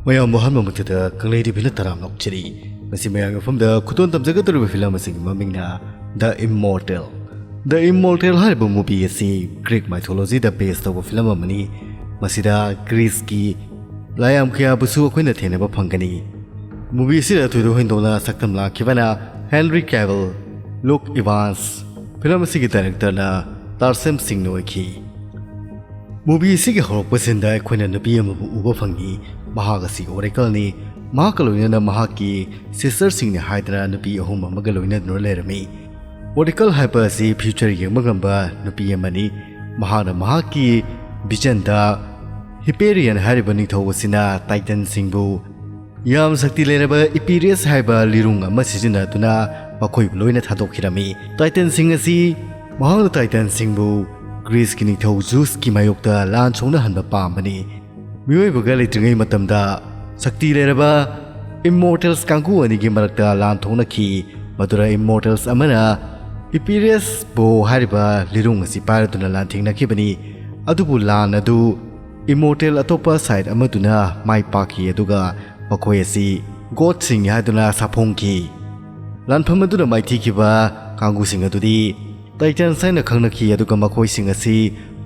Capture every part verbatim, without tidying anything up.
ꯃꯌꯥꯝꯕꯨ ꯑꯍꯥꯟꯕ ꯃꯛꯇꯗ ꯀꯪꯂꯩ ꯇꯤꯚꯤꯅ ꯇꯔꯥꯝꯅ ꯑꯣꯛꯆꯔꯤ꯫ ꯉꯁꯤ ꯃꯌꯥꯝꯒꯤ ꯃꯐꯝꯗ ꯈꯨꯗꯣꯟ ꯇꯝꯖꯒꯗꯧꯔꯤꯕ ꯐꯤꯂꯝ ꯑꯁꯤꯒꯤ ꯃꯃꯤꯡꯅ The Immortal꯫ The Immortal ꯍꯥꯏꯔꯤꯕ movie ꯑꯁꯤ Greek mythologyꯗ base ꯇꯧꯕ ꯐꯤꯂꯝ ꯑꯃꯅꯤ꯫ ꯃꯁꯤꯗ Greeceꯀꯤ ꯂꯥꯏꯌꯥꯝ ꯀꯌꯥꯕꯨꯁꯨ ꯑꯩꯈꯣꯏꯅ ꯊꯦꯡꯅꯕ ꯐꯪꯒꯅꯤ꯫ Movie ꯑꯁꯤꯗ ꯊꯣꯏꯗꯣꯛ ꯍꯦꯟꯗꯣꯛꯅ ꯁꯛꯇꯝ ꯂꯥꯡꯈꯤꯕꯅ Henry Cavill, Luke Evans, film ꯑꯁꯤꯒꯤ directorꯅ ꯇꯥꯔꯁꯦꯝ ꯁꯤꯡꯅ ꯑꯣꯏꯈꯤ꯫ Movie ꯑꯁꯤꯒꯤ ꯍꯧꯔꯛꯄꯁꯤꯗ ꯑꯩꯈꯣꯏꯅ ꯅꯨꯄꯤ ꯑꯃꯕꯨ ꯎꯕ ꯐꯪꯉꯤ꯫ ꯃꯍꯥꯛ ꯑꯁꯤ Oracleꯅꯤ꯫ ꯃꯍꯥꯛꯀ ꯂꯣꯏꯅꯅ ꯃꯍꯥꯛꯀꯤ sisterꯁꯤꯡꯅꯤ ꯍꯥꯏꯗꯅ ꯅꯨꯄꯤ ꯑꯍꯨꯝ ꯑꯃꯒ ꯂꯣꯏꯅꯗꯨꯅ ꯂꯩꯔꯝꯃꯤ꯫ Oracle ꯍꯥꯏꯕ ꯑꯁꯤ future ꯌꯦꯡꯕ ꯉꯝꯕ ꯅꯨꯄꯤ ꯑꯃꯅꯤ꯫ ꯃꯍꯥꯛꯅ ꯃꯍꯥꯛꯀꯤ visionꯗ Hyperion ꯍꯥꯏꯔꯤꯕ ꯅꯤꯡꯊꯧ ꯑꯁꯤꯅ Titanꯁꯤꯡꯕꯨ ꯌꯥꯝ ꯁꯛꯇꯤ ꯂꯩꯔꯕ Epirus ꯍꯥꯏꯕ ꯂꯤꯔꯨꯡ ꯑꯃ ꯁꯤꯖꯤꯟꯅꯗꯨꯅ ꯃꯈꯣꯏꯕꯨ ꯂꯣꯏꯅ ꯊꯥꯗꯣꯛꯈꯤꯔꯝꯃꯤ꯫ Titanꯁꯤꯡ ꯑꯁꯤ ꯃꯍꯥꯛꯅ Titanꯁꯤꯡꯕꯨ Greeceꯀꯤ ꯅꯤꯡꯊꯧ Zeusꯀꯤ ꯃꯥꯌꯣꯛꯇ ꯂꯥꯟ ꯁꯣꯛꯅꯍꯟꯕ ꯄꯥꯝꯕꯅꯤ꯫ ꯃꯤꯑꯣꯏꯕꯒ ꯂꯩꯇ꯭ꯔꯤꯉꯩ ꯃꯇꯝꯗ ꯁꯛꯇꯤ ꯂꯩꯔꯕ Immortals ꯀꯥꯡꯕꯨ ꯑꯅꯤꯒꯤ ꯃꯔꯛꯇ ꯂꯥꯟ ꯊꯣꯛꯅꯈꯤ꯫ ꯃꯗꯨꯗ Immortals ꯑꯃꯅ Epirus Bow ꯍꯥꯏꯔꯤꯕ ꯂꯤꯔꯨꯡ ꯑꯁꯤ ꯄꯥꯏꯔꯗꯨꯅ ꯂꯥꯟꯊꯦꯡꯅꯈꯤꯕꯅꯤ꯫ ꯑꯗꯨꯕꯨ ꯂꯥꯟ ꯑꯗꯨ Immortal ꯑꯇꯣꯞꯄ side ꯑꯃꯗꯨꯅ ꯃꯥꯏ ꯄꯥꯛꯈꯤ, ꯑꯗꯨꯒ ꯃꯈꯣꯏ ꯑꯁꯤ godꯁꯤꯡꯅꯤ ꯍꯥꯏꯗꯨꯅ ꯁꯥꯐꯣꯡꯈꯤ꯫ ꯂꯥꯟꯐꯝ ꯑꯗꯨꯗ ꯃꯥꯏꯊꯤꯈꯤꯕ ꯀꯥꯡꯕꯨꯁꯤꯡ ꯑꯗꯨꯗꯤ Titans ꯍꯥꯏꯅ ꯈꯪꯅꯈꯤ, ꯑꯗꯨꯒ ꯃꯈꯣꯏꯁꯤꯡ ꯑꯁꯤ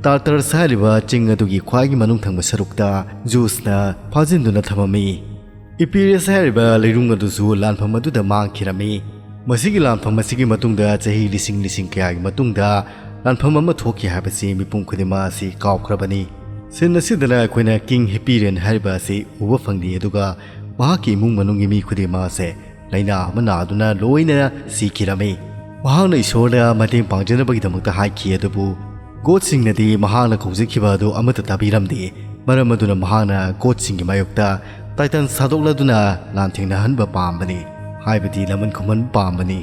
Tartarus ꯍꯥꯏꯔꯤꯕ ꯆꯤꯡ ꯑꯗꯨꯒꯤ ꯈ꯭ꯋꯥꯏꯒꯤ ꯃꯅꯨꯡ ꯊꯪꯕ ꯁꯔꯨꯛꯇ Zeusꯅ ꯐꯥꯖꯤꯟꯗꯨꯅ ꯊꯝꯃꯝꯃꯤ꯫ Epirus ꯍꯥꯏꯔꯤꯕ ꯂꯩꯔꯨꯡ ꯑꯗꯨꯁꯨ ꯂꯥꯟꯐꯝ ꯑꯗꯨꯗ ꯃꯥꯡꯈꯤꯔꯝꯃꯤ꯫ ꯃꯁꯤꯒꯤ ꯂꯥꯟꯐꯝ ꯑꯁꯤꯒꯤ ꯃꯇꯨꯡꯗ ꯆꯍꯤ ꯂꯤꯁꯤꯡ ꯂꯤꯁꯤꯡ ꯀꯌꯥꯒꯤ ꯃꯇꯨꯡꯗ ꯂꯥꯟꯐꯝ ꯑꯃ ꯊꯣꯛꯈꯤ ꯍꯥꯏꯕꯁꯤ ꯃꯤꯄꯨꯝ ꯈꯨꯗꯤꯡꯃꯛ ꯑꯁꯤ ꯀꯥꯎꯈ꯭ꯔꯕꯅꯤ꯫ Scene ꯑꯁꯤꯗꯅ ꯑꯩꯈꯣꯏꯅ King Hyperion ꯍꯥꯏꯔꯤꯕ ꯑꯁꯤ ꯎꯕ ꯐꯪꯂꯤ, ꯑꯗꯨꯒ ꯃꯍꯥꯛꯀꯤ ꯏꯃꯨꯡ ꯃꯅꯨꯡꯒꯤ ꯃꯤ ꯈꯨꯗꯤꯡꯃꯛ ꯑꯁꯦ ꯂꯥꯏꯅꯥ ꯑꯃ ꯅꯥꯗꯨꯅ ꯂꯣꯏꯅ ꯁꯤꯈꯤꯔꯝꯃꯤ꯫ ꯃꯍꯥꯛꯅ ꯏꯁꯣꯔꯗ ꯃꯇꯦꯡ ꯄꯥꯡꯖꯅꯕꯒꯤꯗꯃꯛꯇ ꯍꯥꯏꯈꯤ, ꯑꯗꯨꯕꯨ godꯁꯤꯡꯅꯗꯤ ꯃꯍꯥꯛꯅ ꯀꯧꯖꯈꯤꯕ ꯑꯗꯨ ꯑꯃꯠꯇ ꯇꯥꯕꯤꯔꯝꯗꯦ꯫ ꯃꯔꯝ ꯑꯗꯨꯅ ꯃꯍꯥꯛꯅ godꯁꯤꯡꯒꯤ ꯃꯥꯌꯣꯛꯇ Titans ꯊꯥꯗꯣꯛꯂꯗꯨꯅ ꯂꯥꯟꯊꯦꯡꯅꯍꯟꯕ ꯄꯥꯝꯕꯅꯤ, ꯍꯥꯏꯕꯗꯤ ꯂꯃꯟ ꯈꯨꯝꯍꯟꯕ ꯄꯥꯝꯕꯅꯤ꯫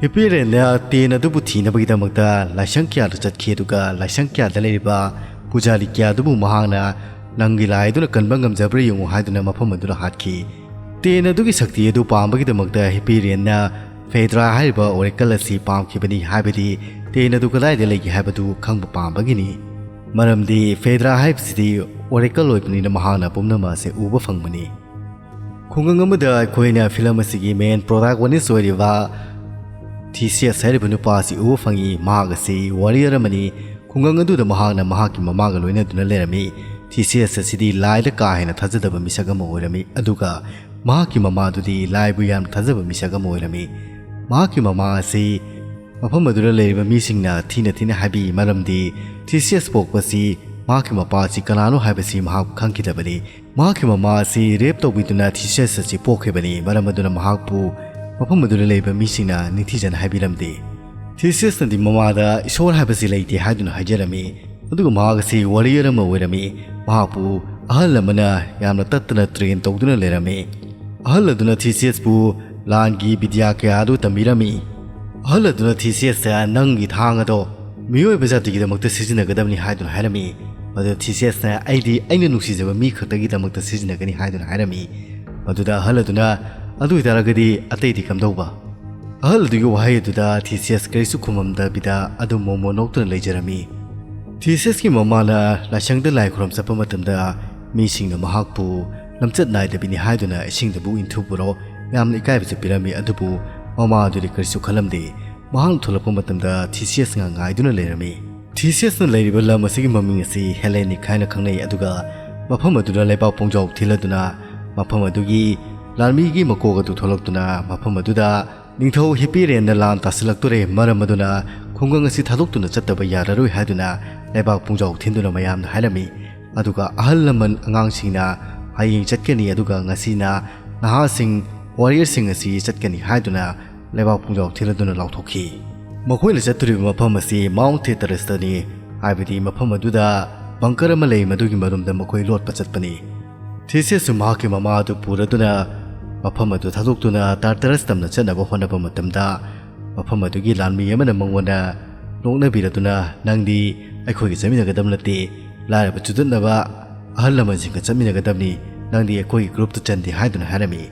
Hyperionꯅ Ten ꯑꯗꯨꯕꯨ ꯊꯤꯅꯕꯒꯤꯗꯃꯛꯇ ꯂꯥꯏꯁꯪ ꯀꯌꯥꯗ ꯆꯠꯈꯤ, ꯑꯗꯨꯒ ꯂꯥꯏꯁꯪ ꯀꯌꯥꯗ ꯂꯩꯔꯤꯕ ꯄꯨꯖꯥꯔꯤ ꯀꯌꯥꯗꯨꯕꯨ ꯃꯍꯥꯛꯅ "ꯅꯪꯒꯤ ꯂꯥꯏ ꯑꯗꯨꯅ ꯀꯟꯕ ꯉꯝꯖꯕ꯭ꯔꯥ ꯌꯦꯡꯉꯨ" ꯍꯥꯏꯗꯨꯅ ꯃꯐꯝ ꯑꯗꯨꯗ ꯍꯥꯠꯈꯤ꯫ Ten ꯑꯗꯨꯒꯤ ꯁꯛꯇꯤ ꯑꯗꯨ ꯄꯥꯝꯕꯒꯤꯗꯃꯛꯇ Hyperionꯅ Phaedra ꯍꯥꯏꯔꯤꯕ oracle ꯑꯁꯤ ꯄꯥꯝꯈꯤꯕꯅꯤ, ꯍꯥꯏꯕꯗꯤ Ten ꯑꯗꯨ ꯀꯗꯥꯏꯗ ꯂꯩꯒꯦ ꯍꯥꯏꯕꯗꯨ ꯈꯪꯕ ꯄꯥꯝꯕꯒꯤꯅꯤ꯫ ꯃꯔꯝꯗꯤ Phaedra ꯍꯥꯏꯕꯁꯤꯗꯤ ꯑꯣꯔꯦꯀꯜ ꯑꯣꯏꯕꯅꯤꯅ ꯃꯍꯥꯛꯅ ꯄꯨꯝꯅꯃꯛ ꯑꯁꯦ ꯎꯕ ꯐꯪꯕꯅꯤ꯫ ꯈꯨꯡꯒꯪ ꯑꯃꯗ ꯑꯩꯈꯣꯏꯅ ꯐꯤꯂꯝ ꯑꯁꯤꯒꯤ ꯃꯦꯟ ꯄ꯭ꯔꯣꯇꯥꯒꯣꯅꯤꯁ ꯑꯣꯏꯔꯤꯕ ꯊꯤꯁꯤꯌꯁ ꯍꯥꯏꯔꯤꯕ ꯅꯨꯄꯥ ꯑꯁꯤ ꯎꯕ ꯐꯪꯏ꯫ ꯃꯍꯥꯛ ꯑꯁꯤ ꯋꯥꯔꯤꯌꯔ ꯑꯃꯅꯤ꯫ ꯈꯨꯡꯒꯪ ꯑꯗꯨꯗ ꯃꯍꯥꯛꯅ ꯃꯍꯥꯛꯀꯤ ꯃꯃꯥꯒ ꯂꯣꯏꯅꯗꯨꯅ ꯂꯩꯔꯝꯃꯤ꯫ ꯊꯤꯁꯤꯌꯁ ꯑꯁꯤꯗꯤ ꯂꯥꯏꯗ ꯀꯥ ꯍꯦꯟꯅ ꯊꯥꯖꯗꯕ ꯃꯤꯁꯛ ꯑꯃ ꯑꯣꯏꯔꯝꯃꯤ, ꯑꯗꯨꯒ ꯃꯍꯥꯛꯀꯤ ꯃꯃꯥꯗꯨꯗꯤ ꯂꯥꯏꯕꯨ ꯌꯥꯝꯅ ꯊꯥꯖꯕ ꯃꯤꯁꯛ ꯑꯃ ꯑꯣꯏꯔꯝꯃꯤ꯫ ꯃꯍꯥꯛꯀꯤ ꯃꯃꯥ ꯑꯁꯤ ꯃꯐꯝ ꯑꯗꯨꯗ ꯂꯩꯔꯤꯕ ꯃꯤꯁꯤꯡꯅ ꯊꯤꯅ ꯊꯤꯅ ꯍꯥꯏꯕꯤ, ꯃꯔꯝꯗꯤ ꯊꯤꯁꯤꯌꯁ ꯄꯣꯛꯄꯁꯤ ꯃꯍꯥꯛꯀꯤ ꯃꯄꯥ ꯑꯁꯤ ꯀꯅꯥꯅꯣ ꯍꯥꯏꯕꯁꯤ ꯃꯍꯥꯛ ꯈꯪꯈꯤꯗꯕꯅꯤ꯫ ꯃꯍꯥꯛꯀꯤ ꯃꯃꯥ ꯑꯁꯤ ꯔꯦꯞ ꯇꯧꯕꯤꯗꯨꯅ ꯊꯤꯁꯤꯌꯁ ꯑꯁꯤ ꯄꯣꯛꯈꯤꯕꯅꯤ, ꯃꯔꯝ ꯑꯗꯨꯅ ꯃꯍꯥꯛꯄꯨ ꯃꯐꯝ ꯑꯗꯨꯗ ꯂꯩꯕ ꯃꯤꯁꯤꯡꯅ ꯅꯤꯡꯊꯤꯖꯅ ꯍꯥꯏꯕꯤꯔꯝꯗꯦ꯫ ꯊꯤꯁꯤꯌꯁꯅꯗꯤ ꯃꯃꯥꯗ ꯏꯁꯣꯔ ꯍꯥꯏꯕꯁꯤ ꯂꯩꯇꯦ ꯍꯥꯏꯗꯨꯅ ꯍꯥꯏꯖꯔꯝꯃꯤ, ꯑꯗꯨꯒ ꯃꯍꯥꯛ ꯑꯁꯤ ꯋꯥꯔꯤꯌꯔ ꯑꯃ ꯑꯣꯏꯔꯝꯃꯤ꯫ ꯃꯍꯥꯛꯄꯨ ꯑꯍꯜ ꯑꯃꯅ ꯌꯥꯝꯅ ꯇꯠꯇꯅ ꯇ꯭ꯔꯦꯟ ꯇꯧꯗꯨꯅ ꯂꯩꯔꯝꯃꯤ꯫ ꯑꯍꯜ ꯑꯗꯨꯅ ꯊꯤꯁꯤꯌꯁꯄꯨ ꯂꯥꯟꯒꯤ ꯕꯤꯗ꯭ꯌꯥ ꯀꯌꯥ ꯑꯗꯨ ꯇꯝꯕꯤꯔꯝꯃꯤ꯫ ꯑꯍꯜ ꯑꯗꯨꯅ ꯊꯤꯁꯤꯌꯁꯇ "ꯅꯪꯒꯤ ꯊꯥꯡ ꯑꯗꯣ ꯃꯤꯑꯣꯏꯕ ꯖꯥꯇꯤꯒꯤꯗꯃꯛꯇ ꯁꯤꯖꯤꯟꯅꯒꯗꯕꯅꯤ" ꯍꯥꯏꯗꯨꯅ ꯍꯥꯏꯔꯝꯃꯤ꯫ ꯃꯗꯨꯗ ꯊꯤꯁꯤꯌꯁꯅ "ꯑꯩꯗꯤ ꯑꯩꯅ ꯅꯨꯡꯁꯤꯖꯕ ꯃꯤ ꯈꯛꯇꯒꯤꯗꯃꯛꯇ ꯁꯤꯖꯤꯟꯅꯒꯅꯤ" ꯍꯥꯏꯗꯨꯅ ꯍꯥꯏꯔꯝꯃꯤ꯫ ꯃꯗꯨꯗ ꯑꯍꯜ ꯑꯗꯨꯅ "ꯑꯗꯨ ꯑꯣꯏꯇꯥꯔꯒꯗꯤ ꯑꯇꯩꯗꯤ ꯀꯝꯗꯧꯕ?" ꯑꯍꯜ ꯑꯗꯨꯒꯤ ꯋꯥꯍꯩ ꯑꯗꯨꯗ ꯊꯤꯁꯤꯌꯁ ꯀꯔꯤꯁꯨ ꯈꯨꯝꯃꯝꯗꯕꯤꯗ ꯑꯗꯨꯝ ꯃꯣꯃꯣꯟ ꯅꯣꯛꯇꯨꯅ ꯂꯩꯖꯔꯝꯃꯤ꯫ ꯊꯤꯁꯤꯌꯁꯀꯤ ꯃꯃꯥꯅ ꯂꯥꯏꯁꯪꯗ ꯂꯥꯏ ꯈꯨꯔꯨꯝ ꯆꯠꯄ ꯃꯇꯝꯗ ꯃꯤꯁꯤꯡꯅ ꯃꯍꯥꯛꯄꯨ "ꯂꯝꯆꯠ ꯅꯥꯏꯗꯕꯤꯅꯤ ꯍꯥꯏꯗꯨꯅ ꯏꯁꯤꯡꯗꯕꯨ ꯏꯟꯊꯨꯕꯔꯣ, ꯌꯥꯝꯅ ꯏꯀꯥꯏꯕꯁꯨ ꯄꯤꯔꯝꯃꯤ", ꯑꯗꯨꯕꯨ ꯃꯃꯥ ꯑꯗꯨꯗꯤ ꯀꯔꯤꯁꯨ ꯈꯜꯂꯝꯗꯦ꯫ ꯃꯍꯥꯛꯅ ꯊꯣꯛꯂꯛꯄ ꯃꯇꯝꯗ ꯊꯤꯁꯤꯌꯁ ꯉꯥꯏꯗꯨꯅ ꯂꯩꯔꯝꯃꯤ꯫ ꯊꯤꯁꯤꯌꯁꯅ ꯂꯩꯔꯤꯕ ꯂꯝ ꯑꯁꯤꯒꯤ ꯃꯃꯤꯡ ꯑꯁꯤ ꯍꯦꯂꯦꯅꯤꯛ ꯍꯥꯏꯅ ꯈꯪꯅꯩ, ꯑꯗꯨꯒ ꯃꯐꯝ ꯑꯗꯨꯗ ꯂꯩꯕꯥꯛ ꯄꯨꯡꯖꯥꯎ ꯊꯤꯜꯂꯗꯨꯅ ꯃꯐꯝ ꯑꯗꯨꯒꯤ ꯂꯥꯟꯃꯤꯒꯤ ꯃꯀꯣꯛ ꯑꯗꯨ ꯊꯣꯛꯂꯛꯇꯨꯅ ꯃꯐꯝ ꯑꯗꯨꯗ ꯅꯤꯡꯊꯧ ꯍꯤꯄꯤꯔꯦꯟꯅ ꯂꯥꯟ ꯇꯥꯁꯤꯜꯂꯛꯇꯣꯔꯦ, ꯃꯔꯝ ꯑꯗꯨꯅ ꯈꯨꯡꯒꯪ ꯑꯁꯤ ꯊꯥꯗꯣꯛꯇꯨꯅ ꯆꯠꯇꯕ ꯌꯥꯔꯔꯣꯏ ꯍꯥꯏꯗꯨꯅ ꯂꯩꯕꯥꯛ ꯄꯨꯡꯖꯥꯎ ꯊꯤꯟꯗꯨꯅ ꯃꯌꯥꯝꯗ ꯍꯥꯏꯔꯝꯃꯤ꯫ ꯑꯗꯨꯒ ꯑꯍꯜ ꯂꯃꯟ ꯑꯉꯥꯡꯁꯤꯡꯅ "ꯍꯌꯦꯡ ꯆꯠꯀꯅꯤ, ꯑꯗꯨꯒ ꯉꯁꯤꯅ ꯅꯍꯥꯁꯤꯡ, ꯋꯥꯔꯤꯌꯔꯁꯤꯡ ꯑꯁꯤ ꯆꯠꯀꯅꯤ" ꯍꯥꯏꯗꯨꯅ ꯂꯩꯕꯥꯛ ꯄꯨꯡꯖꯥꯎ ꯊꯤꯜꯂꯗꯨꯅ ꯂꯥꯎꯊꯣꯛꯈꯤ꯫ ꯃꯈꯣꯏꯅ ꯆꯠꯇꯣꯔꯤꯕ ꯃꯐꯝ ꯑꯁꯤ ꯃꯥꯎꯟꯠ ꯊꯦꯇꯔꯁꯇꯅꯤ, ꯍꯥꯏꯕꯗꯤ ꯃꯐꯝ ꯑꯗꯨꯗ ꯕꯪꯀꯔ ꯑꯃ ꯂꯩ, ꯃꯗꯨꯒꯤ ꯃꯔꯨꯝꯗ ꯃꯈꯣꯏ ꯂꯣꯠꯄ ꯆꯠꯄꯅꯤ꯫ ꯊꯤꯁꯤꯌꯁꯁꯨ ꯃꯍꯥꯛꯀꯤ ꯃꯃꯥ ꯑꯗꯨ ꯄꯨꯔꯗꯨꯅ ꯃꯐꯝ ꯑꯗꯨ ꯊꯥꯗꯣꯛꯇꯨꯅ ꯇꯥꯔꯇꯔꯁ ꯇꯝꯅ ꯆꯠꯅꯕ ꯍꯣꯠꯅꯕ ꯃꯇꯝꯗ, ꯃꯐꯝ ꯑꯗꯨꯒꯤ ꯂꯥꯟꯃꯤ ꯑꯃꯅ ꯃꯉꯣꯟꯗ ꯅꯣꯛꯅꯕꯤꯔꯗꯨꯅ, "ꯅꯪꯗꯤ ꯑꯩꯈꯣꯏꯒ ꯆꯠꯃꯤꯟꯅꯒꯗꯕ ꯅꯠꯇꯦ, ꯂꯥꯏꯔꯕ ꯆꯨꯗꯠꯅꯕ ꯑꯍꯜ ꯂꯃꯟꯁꯤꯡꯒ ꯆꯠꯃꯤꯟꯅꯒꯗꯕꯅꯤ, ꯅꯪꯗꯤ ꯑꯩꯈꯣꯏꯒꯤ ꯒ꯭ꯔꯨꯞꯇ ꯆꯟꯗꯦ" ꯍꯥꯏꯗꯨꯅ ꯍꯥꯏꯔꯝꯃꯤ꯫